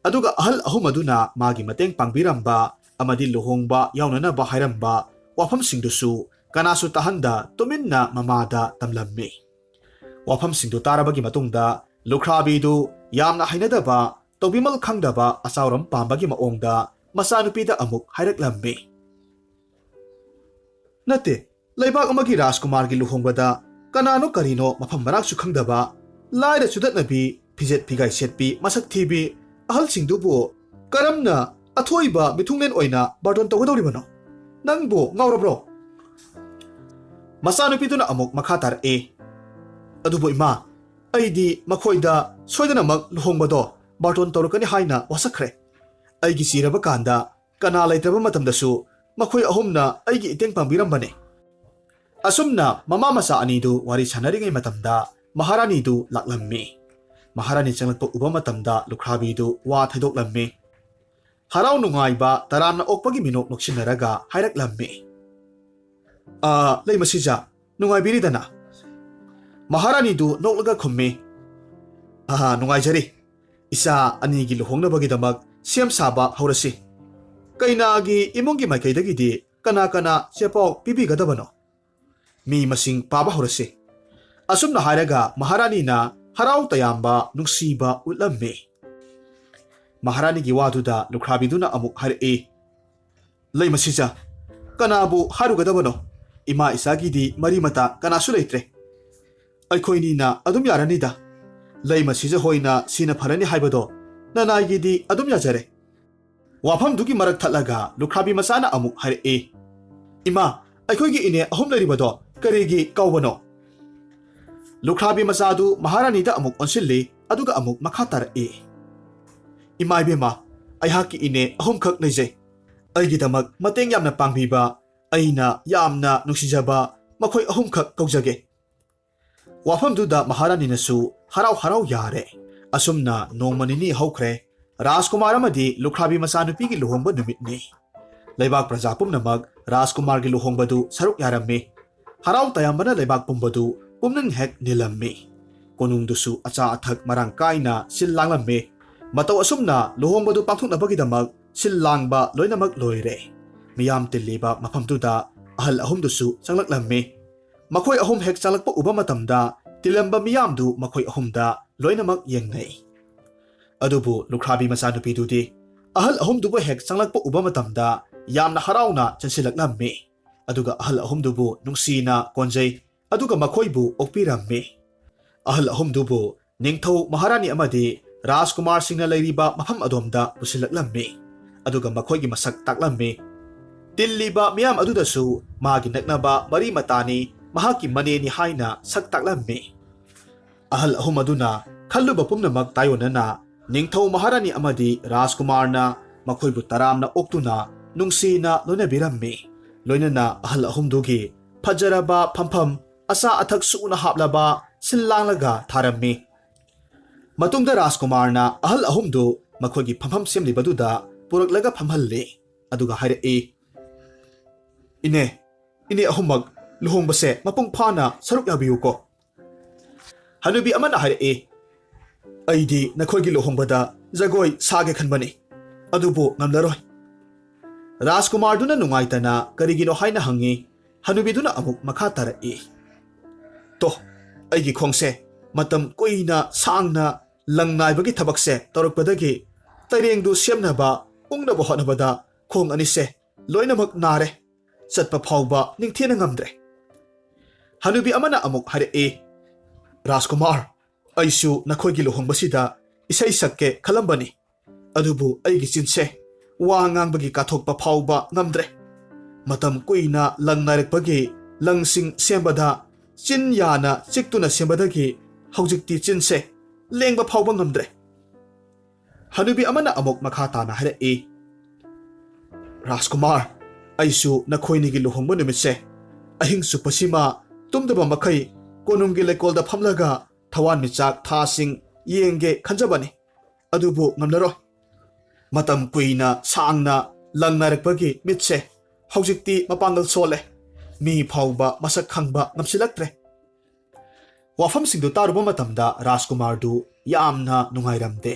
ꯑꯗꯨꯒ ꯑꯍꯜ ꯑꯍꯨꯝ ꯑꯗꯨꯅ ꯃꯥꯒꯤ ꯃꯇꯦꯡ ꯄꯥꯡꯕꯤꯔꯝꯕ ꯑꯃꯗꯤ ꯂꯨꯍꯣꯡꯕ ꯌꯥꯎꯅꯅꯕ ꯍꯥꯏꯔꯝꯕ ꯋꯥꯐꯝꯁꯤꯡꯗꯨꯁꯨ ꯀꯅꯥꯁꯨ ꯇꯥꯍꯟꯗ ꯇꯨꯃꯤꯟꯅ ꯃꯃꯥꯗ ꯇꯝꯂꯝꯃꯤ꯫ ꯋꯥꯐꯝꯁꯤꯡꯗꯨ ꯇꯥꯔꯕꯒꯤ ꯃꯇꯨꯡꯗ ꯂꯨꯈ꯭ꯔꯥꯕꯤꯗꯨ ꯌꯥꯝꯅ ꯍꯩꯅꯗꯕ, ꯇꯧꯕꯤꯃꯜ ꯈꯪꯗꯕ ꯑꯆꯥꯎꯔꯝ ꯄꯥꯝꯕꯒꯤ ꯃꯑꯣꯡꯗ ꯃꯆꯥꯅꯨꯄꯤꯗ ꯑꯃꯨꯛ ꯍꯥꯏꯔꯛꯂꯝꯃꯤ꯫ "ꯅꯠꯇꯦ, ꯂꯩꯕꯥꯛ ꯑꯃꯒꯤ ꯔꯥꯖꯀꯨꯃꯥꯔꯒꯤ ꯂꯨꯍꯣꯡꯕꯗ ꯀꯅꯥꯅꯣ ꯀꯔꯤꯅꯣ ꯃꯐꯝ ꯃꯔꯥꯡꯁꯨ ꯈꯪꯗꯕ, ꯂꯥꯏꯔ ꯆꯨꯗꯠꯅꯕꯤ, ꯐꯤꯖꯦꯠ ꯐꯤꯒꯥꯏ ꯁꯦꯠꯄꯤ, ꯃꯁꯛ ꯊꯤꯕꯤ ꯑꯍꯜꯁꯤꯡꯗꯨꯕꯨ ꯀꯔꯝꯅ ꯑꯊꯣꯏꯕ ꯃꯤꯊꯨꯡꯂꯦꯟ ꯑꯣꯏꯅ ꯕꯥꯔꯇꯣꯟ ꯇꯧꯒꯗꯧꯔꯤꯕꯅꯣ? ꯅꯪꯕꯨ ꯉꯥꯎꯔꯕ꯭ꯔꯣ?" ꯃꯆꯥꯅꯨꯄꯤꯗꯨꯅ ꯑꯃꯨꯛ ꯃꯈꯥ ꯇꯥꯔꯛꯏ, "ꯑꯗꯨꯕꯨ ꯏꯃꯥ, ꯑꯩꯗꯤ ꯃꯈꯣꯏꯗ ꯁꯣꯏꯗꯅꯃꯛ ꯂꯨꯍꯣꯡꯕꯗꯣ ꯕꯥꯔꯇꯣꯟ ꯇꯧꯔꯛꯀꯅꯤ ꯍꯥꯏꯅ ꯋꯥꯁꯛꯈ꯭ꯔꯦ꯫ ꯑꯩꯒꯤ ꯁꯤꯔꯕ ꯀꯥꯟꯗ ꯀꯅꯥ ꯂꯩꯇ꯭ꯔꯕ ꯃꯇꯝꯗꯁꯨ ꯃꯈꯣꯏ ꯑꯍꯨꯝꯅ ꯑꯩꯒꯤ ꯏꯇꯦꯡ ꯄꯥꯡꯕꯤꯔꯝꯕꯅꯤ꯫" ꯑꯁꯨꯝꯅ ꯃꯃꯥ ꯃꯆꯥ ꯑꯅꯤꯗꯨ ꯋꯥꯔꯤ ꯁꯥꯟꯅꯔꯤꯉꯩ ꯃꯇꯝꯗ ꯃꯍꯥꯔꯥꯅꯤꯗꯨ ꯂꯥꯛꯂꯝꯃꯤ꯫ ꯃꯍꯥꯔꯥꯅꯤ ꯆꯪꯂꯛꯄ ꯎꯕ ꯃꯇꯝꯗ ꯂꯨꯈ꯭ꯔꯥꯕꯤꯗꯨ ꯋꯥ ꯊꯩꯗꯣꯛꯂꯝꯃꯤ꯫ ꯍꯔꯥꯎ ꯅꯨꯡꯉꯥꯏꯕ ꯇꯔꯥꯝꯅ ꯑꯣꯛꯄꯒꯤ ꯃꯤꯅꯣꯛ ꯅꯣꯛꯁꯤꯟꯅꯔꯒ ꯍꯥꯏꯔꯛꯂꯝꯃꯤ, "ꯑ, ꯂꯩꯃꯁꯤꯖ, ꯅꯨꯡꯉꯥꯏꯕꯤꯔꯤꯗꯅ?" ꯃꯍꯥꯔꯥꯅꯤꯗꯨ ꯅꯣꯛꯂꯒ ꯈꯨꯝꯃꯤ, "ꯑ, ꯅꯨꯡꯉꯥꯏꯖꯔꯤ꯫ ꯏꯆꯥ ꯑꯅꯤꯒꯤ ꯂꯨꯍꯣꯡꯅꯕꯒꯤꯗꯃꯛ ꯁꯦꯝ ꯁꯥꯕ ꯍꯧꯔꯁꯤ꯫ ꯀꯩꯅꯥꯒꯤ ꯏꯃꯨꯡꯒꯤ ꯃꯥꯏꯀꯩꯗꯒꯤꯗꯤ ꯀꯅꯥ ꯀꯅꯥ ꯆꯦꯄꯥꯎ ꯄꯤꯕꯤꯒꯗꯕꯅꯣ? ꯃꯤ ꯃꯁꯤꯡ ꯄꯥꯕ ꯍꯧꯔꯁꯤ꯫" ꯑꯁꯨꯝꯅ ꯍꯥꯏꯔꯒ ꯃꯍꯥꯔꯥꯅꯤꯅ ꯍꯔꯥꯎ ꯇꯌꯥꯝꯕ ꯅꯨꯡꯁꯤꯕ ꯎꯠꯂꯝꯃꯤ꯫ ꯃꯍꯥꯔꯥꯅꯤꯒꯤ ꯋꯥꯗꯨꯗ ꯂꯨꯈ꯭ꯔꯥꯕꯤꯗꯨꯅ ꯑꯃꯨꯛ ꯍꯥꯏꯔꯛꯏ, "ꯂꯩꯃꯁꯤꯖ, ꯀꯅꯥꯕꯨ ꯍꯥꯏꯔꯨꯒꯗꯕꯅꯣ? ꯏꯃꯥ ꯏꯆꯥꯒꯤꯗꯤ ꯃꯔꯤ ꯃꯇꯥ ꯀꯅꯥꯁꯨ ꯂꯩꯇ꯭ꯔꯦ꯫ ꯑꯩꯈꯣꯏꯅꯤꯅ ꯑꯗꯨꯝ ꯌꯥꯔꯅꯤꯗ꯫ ꯂꯩꯃꯁꯤꯖ ꯍꯣꯏꯅ ꯁꯤꯅ ꯐꯔꯅꯤ ꯍꯥꯏꯕꯗꯣ ꯅꯅꯥꯏꯒꯤꯗꯤ ꯑꯗꯨꯝ ꯌꯥꯖꯔꯦ꯫ ꯋꯥꯐꯝꯗꯨꯒꯤ ꯃꯔꯛ ꯊꯠꯂꯒ ꯂꯨꯈ꯭ꯔꯥꯕꯤ ꯃꯆꯥꯅ ꯑꯃꯨꯛ ꯍꯥꯏꯔꯛꯏ, "ꯏꯃꯥ, ꯑꯩꯈꯣꯏꯒꯤ ꯏꯅꯦ ꯑꯍꯨꯝ ꯂꯩꯔꯤꯕꯗꯣ ꯀꯔꯤꯒꯤ ꯀꯧꯕꯅꯣ?" ꯂꯨꯈ꯭ꯔꯥꯕꯤ ꯃꯆꯥꯗꯨ ꯃꯍꯥꯔꯥꯅꯤꯗ ꯑꯃꯨꯛ ꯑꯣꯟꯁꯤꯜꯂꯤ, ꯑꯗꯨꯒ ꯑꯃꯨꯛ ꯃꯈꯥ ꯇꯥꯔꯛꯏ, "ꯏꯃꯥ ꯏꯕꯦꯝꯃ, ꯑꯩꯍꯥꯛꯀꯤ ꯏꯅꯦ ꯑꯍꯨꯝꯈꯛ ꯂꯩꯖꯩ꯫ ꯑꯩꯒꯤꯗꯃꯛ ꯃꯇꯦꯡ ꯌꯥꯝꯅ ꯄꯥꯡꯕꯤꯕ, ꯑꯩꯅ ꯌꯥꯝꯅ ꯅꯨꯡꯁꯤꯖꯕ ꯃꯈꯣꯏ ꯑꯍꯨꯝꯈꯛ ꯀꯧꯖꯒꯦ"꯫ ꯋꯥꯐꯝꯗꯨꯗ ꯃꯍꯥꯔꯥꯅꯤꯅꯁꯨ ꯍꯔꯥꯎ ꯍꯔꯥꯎ ꯌꯥꯔꯦ꯫ ꯑꯁꯨꯝꯅ ꯅꯣꯡꯃ ꯅꯤꯅꯤ ꯍꯧꯈ꯭ꯔꯦ꯫ ꯔꯥꯖꯀꯨꯃꯥꯔ ꯑꯃꯗꯤ ꯂꯨꯈ꯭ꯔꯥꯕꯤ ꯃꯆꯥꯅꯨꯄꯤꯒꯤ ꯂꯨꯍꯣꯡꯕ ꯅꯨꯃꯤꯠꯅꯤ꯫ ꯂꯩꯕꯥꯛ ꯄ꯭ꯔꯖꯥ ꯄꯨꯝꯅꯃꯛ ꯔꯥꯖꯀꯨꯃꯥꯔꯒꯤ ꯂꯨꯍꯣꯡꯕꯗꯨ ꯁꯔꯨꯛ ꯌꯥꯔꯝꯃꯤ꯫ ꯍꯔꯥꯎ ꯇꯌꯥꯝꯕꯅ ꯂꯩꯕꯥꯛ ꯄꯨꯝꯕꯗꯨ ꯄꯨꯝꯅꯤꯡ ꯍꯦꯛ ꯅꯤꯜꯂꯝꯃꯤ꯫ ꯀꯣꯅꯨꯡꯗꯨꯁꯨ ꯑꯆꯥ ꯑꯊꯛ ꯃꯔꯥꯡ ꯀꯥꯏꯅ ꯁꯤꯜ ꯂꯥꯡꯂꯝꯃꯤ꯫ ꯃꯇꯧ ꯑꯁꯨꯝꯅ ꯂꯨꯍꯣꯡꯕꯗꯨ ꯄꯥꯡꯊꯣꯛꯅꯕꯒꯤꯗꯃꯛ ꯁꯤꯜ ꯂꯥꯡꯕ ꯂꯣꯏꯅꯃꯛ ꯂꯣꯏꯔꯦ꯫ ꯃꯤꯌꯥꯝ ꯇꯤꯜꯂꯤꯕ ꯃꯐꯝꯗꯨꯗ ꯑꯍꯜ ꯑꯍꯨꯝꯗꯨꯁꯨ ꯆꯪꯂꯛꯂꯝꯃꯤ꯫ ꯃꯈꯣꯏ ꯑꯍꯨꯝ ꯍꯦꯛ ꯆꯪꯂꯛꯄ ꯎꯕ ꯃꯇꯝꯗ ꯇꯤꯜꯂꯝꯕ ꯃꯤꯌꯥꯝꯗꯨ ꯃꯈꯣꯏ ꯑꯍꯨꯝꯗ ꯂꯣꯏꯅꯃꯛ ꯌꯦꯡꯅꯩ꯫ ꯑꯗꯨꯕꯨ ꯂꯨꯈ꯭ꯔꯥꯕꯤ ꯃꯆꯥꯅꯨꯄꯤꯗꯨꯗꯤ ꯑꯍꯜ ꯑꯍꯨꯝꯗꯨꯕꯨ ꯍꯦꯛ ꯆꯪꯂꯛꯄ ꯎꯕ ꯃꯇꯝꯗ ꯌꯥꯝꯅ ꯍꯔꯥꯎꯅ ꯆꯦꯟꯁꯤꯜꯂꯛꯂꯝꯃꯤ꯫ ꯑꯗꯨꯒ ꯑꯍꯜ ꯑꯍꯨꯝꯗꯨꯕꯨ ꯅꯨꯡꯁꯤꯅ ꯀꯣꯟꯖꯩ, ꯑꯗꯨꯒ ꯃꯈꯣꯏꯕꯨ ꯑꯣꯛꯄꯤꯔꯝꯃꯤ꯫ ꯑꯍꯜ ꯑꯍꯨꯝꯗꯨꯕꯨ ꯅꯤꯡꯊꯧ ꯃꯍꯥꯔꯥꯅꯤ ꯑꯃꯗꯤ ꯔꯥꯖꯀꯨꯃꯥꯔꯁꯤꯡꯅ ꯂꯩꯔꯤꯕ ꯃꯐꯝ ꯑꯗꯣꯝꯗ ꯄꯨꯁꯤꯜꯂꯛꯂꯝꯃꯤ, ꯑꯗꯨꯒ ꯃꯈꯣꯏꯒꯤ ꯃꯁꯛ ꯇꯥꯛꯂꯝꯃꯤ꯫ ꯇꯤꯜꯂꯤꯕ ꯃꯤꯌꯥꯝ ꯑꯗꯨꯗꯁꯨ ꯃꯥꯒꯤ ꯅꯛꯅꯕ ꯃꯔꯤ ꯃꯇꯥꯅꯤ, ꯃꯍꯥꯛꯀꯤ ꯃꯅꯦꯅꯤ ꯍꯥꯏꯅ ꯁꯛ ꯇꯥꯛꯂꯝꯃꯤ꯫ ꯑꯍꯜ ꯑꯍꯨꯝ ꯑꯗꯨꯅ ꯈꯜꯂꯨꯕ ꯄꯨꯝꯅꯃꯛ ꯇꯥꯏꯑꯣꯟꯅꯅ ꯅꯤꯡꯊꯧ ꯃꯍꯥꯔꯥꯅꯤ ꯑꯃꯗꯤ ꯔꯥꯖꯀꯨꯃꯥꯔꯅ ꯃꯈꯣꯏꯕꯨ ꯇꯔꯥꯝꯅ ꯑꯣꯛꯇꯨꯅ ꯅꯨꯡꯁꯤꯅ ꯂꯣꯏꯅꯕꯤꯔꯝꯃꯤ꯫ ꯂꯣꯏꯅꯅ ꯑꯍꯜ ꯑꯍꯨꯝꯗꯨꯒꯤ ꯐꯖꯔꯕ ꯐꯝꯐꯝ, ꯑꯆꯥ ꯑꯊꯛ ꯁꯨꯅ ꯍꯥꯞꯂꯕ ꯁꯤꯜ ꯂꯥꯡꯂꯒ ꯊꯥꯔꯝꯃꯤ꯫ ꯃꯇꯨꯡꯗ ꯔꯥꯖꯀꯨꯃꯥꯔꯅ ꯑꯍꯜ ꯑꯍꯨꯝꯗꯨ ꯃꯈꯣꯏꯒꯤ ꯐꯝꯐꯝ ꯁꯦꯝꯂꯤꯕꯗꯨꯗ ꯄꯨꯔꯛꯂꯒ ꯐꯝꯍꯜꯂꯤ, ꯑꯗꯨꯒ ꯍꯥꯏꯔꯛꯏ, "ꯏꯅꯦ, ꯏꯅꯦ ꯑꯍꯨꯝꯃꯛ ꯂꯨꯍꯣꯡꯕꯁꯦ ꯃꯄꯨꯡ ꯐꯥꯅ ꯁꯔꯨꯛ ꯌꯥꯕꯤꯌꯨꯀꯣ"꯫ ꯍꯅꯨꯕꯤ ꯑꯃꯅ ꯍꯥꯏꯔꯛꯏ, "ꯑꯩꯗꯤ ꯅꯈꯣꯏꯒꯤ ꯂꯨꯍꯣꯡꯕꯗ ꯖꯒꯣꯏ ꯁꯥꯒꯦ ꯈꯟꯕꯅꯤ, ꯑꯗꯨꯕꯨ ꯉꯝꯂꯔꯣꯏ"꯫ ꯔꯥꯖꯀꯨꯃꯥꯔꯗꯨꯅ ꯅꯨꯡꯉꯥꯏꯇꯅ ꯀꯔꯤꯒꯤꯅꯣ ꯍꯥꯏꯅ ꯍꯪꯉꯤ꯫ ꯍꯅꯨꯕꯤꯗꯨꯅ ꯑꯃꯨꯛ ꯃꯈꯥ ꯇꯥꯔꯛꯏ, "ꯇꯣ, ꯑꯩꯒꯤ ꯈꯣꯡꯁꯦ ꯃꯇꯝ ꯀꯨꯏꯅ ꯁꯥꯡꯅ ꯂꯪ ꯅꯥꯏꯕꯒꯤ ꯊꯕꯛꯁꯦ ꯇꯧꯔꯛꯄꯗꯒꯤ ꯇꯩꯔꯦꯡꯗꯨ ꯁꯦꯝꯅꯕ ꯎꯪꯅꯕ ꯍꯣꯠꯅꯕꯗ ꯈꯣꯡ ꯑꯅꯤꯁꯦ ꯂꯣꯏꯅꯃꯛ ꯅꯥꯔꯦ꯫ ꯆꯠꯄ ꯐꯥꯎꯕ ꯅꯤꯡꯊꯤꯅ ꯉꯝꯗ꯭ꯔꯦ"꯫ ꯍꯅꯨꯕꯤ ꯑꯃꯅ ꯑꯃꯨꯛ ꯍꯥꯏꯔꯛꯏ, "ꯔꯥꯖꯀꯨꯃꯥꯔ, ꯑꯩꯁꯨ ꯅꯈꯣꯏꯒꯤ ꯂꯨꯍꯣꯡꯕꯁꯤꯗ ꯏꯁꯩ ꯁꯛꯀꯦ ꯈꯜꯂꯝꯕꯅꯤ, ꯑꯗꯨꯕꯨ ꯑꯩꯒꯤ ꯆꯤꯟꯁꯦ ꯋꯥ ꯉꯥꯡꯕꯒꯤ ꯀꯥꯊꯣꯛꯄ ꯐꯥꯎꯕ ꯉꯝꯗ꯭ꯔꯦ꯫ ꯃꯇꯝ ꯀꯨꯏꯅ ꯂꯪ ꯅꯥꯏꯔꯛꯄꯒꯤ ꯂꯪꯁꯤꯡ ꯁꯦꯝꯕꯗ ꯆꯤꯟ ꯌꯥꯅ ꯆꯤꯛꯇꯨꯅ ꯁꯦꯝꯕꯗꯒꯤ ꯍꯧꯖꯤꯛꯇꯤ ꯆꯤꯟꯁꯦ ꯂꯦꯡꯕ ꯐꯥꯎꯕ ꯉꯝꯗ꯭ꯔꯦ꯫ ꯍꯅꯨꯕꯤ ꯑꯃꯅ ꯑꯃꯨꯛ ꯃꯈꯥ ꯇꯥꯅ ꯍꯥꯏꯔꯛꯏ, "ꯔꯥꯖꯀꯨꯃꯥꯔ, ꯑꯩꯁꯨ ꯅꯈꯣꯏꯅꯤꯒꯤ ꯂꯨꯍꯣꯡꯕ ꯅꯨꯃꯤꯠꯁꯦ ꯑꯍꯤꯡ ꯆꯨꯞꯄꯁꯤꯃ ꯇꯨꯝꯗꯕ ꯃꯈꯩ ꯀꯣꯅꯨꯡꯒꯤ ꯂꯩꯀꯣꯜꯗ ꯐꯝꯂꯒ ꯊꯋꯥꯟꯃꯤꯆꯥꯛ ꯊꯥꯁꯤꯡ ꯌꯦꯡꯒꯦ ꯈꯟꯖꯕꯅꯤ꯫ ꯑꯗꯨꯕꯨ ꯉꯝꯂꯔꯣꯏ꯫ ꯃꯇꯝ ꯀꯨꯏꯅ ꯁꯥꯡꯅ ꯂꯪ ꯅꯥꯏꯔꯛꯄꯒꯤ ꯃꯤꯠꯁꯦ ꯍꯧꯖꯤꯛꯇꯤ ꯃꯄꯥꯡꯒꯜ ꯁꯣꯜꯂꯦ꯫ ꯃꯤ ꯐꯥꯎꯕ ꯃꯁꯛ ꯈꯪꯕ ꯉꯝꯁꯤꯜꯂꯛꯇ꯭ꯔꯦ꯫" ꯋꯥꯐꯝꯁꯤꯡꯗꯨ ꯇꯥꯔꯨꯕ ꯃꯇꯝꯗ ꯔꯥꯖꯀꯨꯃꯥꯔꯗꯨ ꯌꯥꯝꯅ ꯅꯨꯡꯉꯥꯏꯔꯝꯗꯦ꯫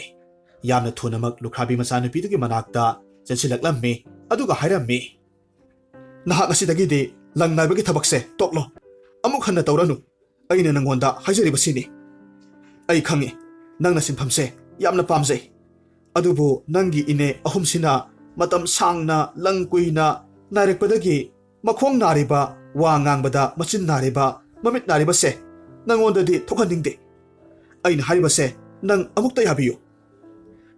ꯌꯥꯝꯅ ꯊꯨꯅꯃꯛ ꯂꯨꯈ꯭ꯔꯥꯕꯤ ꯃꯆꯥꯅꯨꯄꯤꯗꯨꯒꯤ ꯃꯅꯥꯛꯇ ꯆꯦꯟꯁꯤꯜꯂꯛꯂꯝꯃꯤ, ꯑꯗꯨꯒ ꯍꯥꯏꯔꯝꯃꯤ, "ꯅꯍꯥꯛ ꯉꯁꯤꯗꯒꯤꯗꯤ ꯂꯪ ꯅꯥꯏꯕꯒꯤ ꯊꯕꯛꯁꯦ ꯇꯣꯛꯂꯣ꯫ ꯑꯃꯨꯛ ꯍꯟꯅ ꯇꯧꯔꯅꯨ꯫ ꯑꯩꯅ ꯅꯪꯉꯣꯟꯗ ꯍꯥꯏꯖꯔꯤꯕꯁꯤꯅꯤ꯫ ꯑꯩ ꯈꯪꯏ, ꯅꯪꯅ ꯁꯤꯟꯐꯝꯁꯦ ꯌꯥꯝꯅ ꯄꯥꯝꯖꯩ꯫ ꯑꯗꯨꯕꯨ ꯅꯪꯒꯤ ꯏꯅꯦ ꯑꯍꯨꯝꯁꯤꯅ ꯃꯇꯝ ꯁꯥꯡꯅ ꯂꯪ ꯀꯨꯏꯅ ꯅꯥꯏꯔꯛꯄꯗꯒꯤ ꯃꯈꯣꯡ ꯅꯥꯔꯤꯕ, ꯋꯥ ꯉꯥꯡꯕꯗ ꯃꯆꯤꯟ ꯅꯥꯔꯤꯕ, ꯃꯃꯤꯠ ꯅꯥꯔꯤꯕꯁꯦ ꯅꯪꯉꯣꯟꯗꯗꯤ ꯊꯣꯛꯍꯟꯅꯤꯡꯗꯦ꯫ ꯑꯩꯅ ꯍꯥꯏꯔꯤꯕꯁꯦ ꯅꯪ ꯑꯃꯨꯛꯇ ꯌꯥꯕꯤꯌꯨ꯫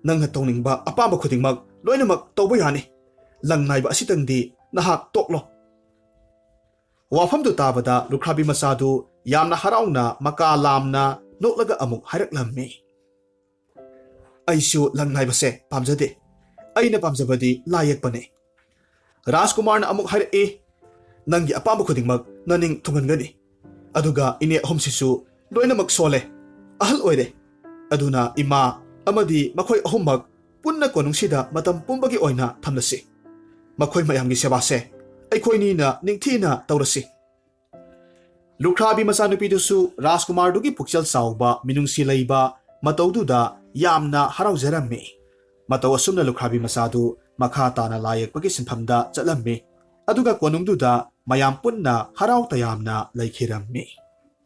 ꯅꯪꯅ ꯇꯧꯅꯤꯡꯕ ꯑꯄꯥꯝꯕ ꯈꯨꯗꯤꯡꯃꯛ ꯂꯣꯏꯅꯃꯛ ꯇꯧꯕ ꯌꯥꯅꯤ꯫ ꯂꯪ ꯅꯥꯏꯕ ꯑꯁꯤꯇꯪꯗꯤ ꯅꯍꯥꯛ ꯇꯣꯛꯂꯣ꯫" ꯋꯥꯐꯝꯗꯨ ꯇꯥꯕꯗ ꯂꯨꯈ꯭ꯔꯥꯕꯤ ꯃꯆꯥꯗꯨ ꯌꯥꯝꯅ ꯍꯔꯥꯎꯅ ꯃꯀꯥ ꯂꯥꯝꯅ ꯅꯣꯛꯂꯒ ꯑꯃꯨꯛ ꯍꯥꯏꯔꯛꯂꯝꯃꯤ, "ꯑꯩꯁꯨ ꯂꯪ ꯅꯥꯏꯕꯁꯦ ꯄꯥꯝꯖꯗꯦ꯫ ꯑꯩꯅ ꯄꯥꯝꯖꯕꯗꯤ ꯂꯥꯏ ꯌꯦꯛꯄꯅꯤ꯫" ꯔꯥꯖꯀꯨꯃꯥꯔꯅ ꯑꯃꯨꯛ ꯍꯥꯏꯔꯛꯏ, "ꯅꯪꯒꯤ ꯑꯄꯥꯝꯕ ꯈꯨꯗꯤꯡꯃꯛ ꯅꯅꯤꯡ ꯊꯨꯡꯍꯟꯒꯅꯤ꯫ ꯑꯗꯨꯒ ꯏꯅꯦ ꯑꯍꯨꯝꯁꯤꯁꯨ ꯂꯣꯏꯅꯃꯛ ꯁꯣꯜꯂꯦ, ꯑꯍꯜ ꯑꯣꯏꯔꯦ꯫ ꯑꯗꯨꯅ ꯏꯃꯥ ꯑꯃꯗꯤ ꯃꯈꯣꯏ ꯑꯍꯨꯝꯃꯛ ꯄꯨꯟꯅ ꯀꯣꯅꯨꯡꯁꯤꯗ ꯃꯇꯝ ꯄꯨꯝꯕꯒꯤ ꯑꯣꯏꯅ ꯊꯝꯂꯁꯤ꯫ ꯃꯈꯣꯏ ꯃꯌꯥꯝꯒꯤ ꯁꯦꯕꯥꯁꯦ ꯑꯩꯈꯣꯏꯅꯤꯅ ꯅꯤꯡꯊꯤꯅ ꯇꯧꯔꯁꯤ꯫" ꯂꯨꯈ꯭ꯔꯥꯕꯤ ꯃꯆꯥꯅꯨꯄꯤꯗꯨꯁꯨ ꯔꯥꯖꯀꯨꯃꯥꯔꯗꯨꯒꯤ ꯄꯨꯛꯆꯦꯜ ꯆꯥꯎꯕ, ꯃꯤꯅꯨꯡꯁꯤ ꯂꯩꯕ ꯃꯇꯧꯗꯨꯗ ꯌꯥꯝꯅ ꯍꯔꯥꯎꯖꯔꯝꯃꯤ꯫ ꯃꯇꯧ ꯑꯁꯨꯝꯅ ꯂꯨꯈ꯭ꯔꯥꯕꯤ ꯃꯆꯥꯗꯨ ꯃꯈꯥ ꯇꯥꯅ ꯂꯥꯏ ꯌꯦꯛꯄꯒꯤ ꯁꯤꯟꯐꯝꯗ ꯆꯠꯂꯝꯃꯤ꯫ ꯑꯗꯨꯒ ꯀꯣꯅꯨꯡꯗꯨꯗ ꯃꯌꯥꯝ ꯄꯨꯟꯅ ꯍꯔꯥꯎ ꯇꯌꯥꯝꯅ ꯂꯩꯈꯤꯔꯝꯃꯤ꯫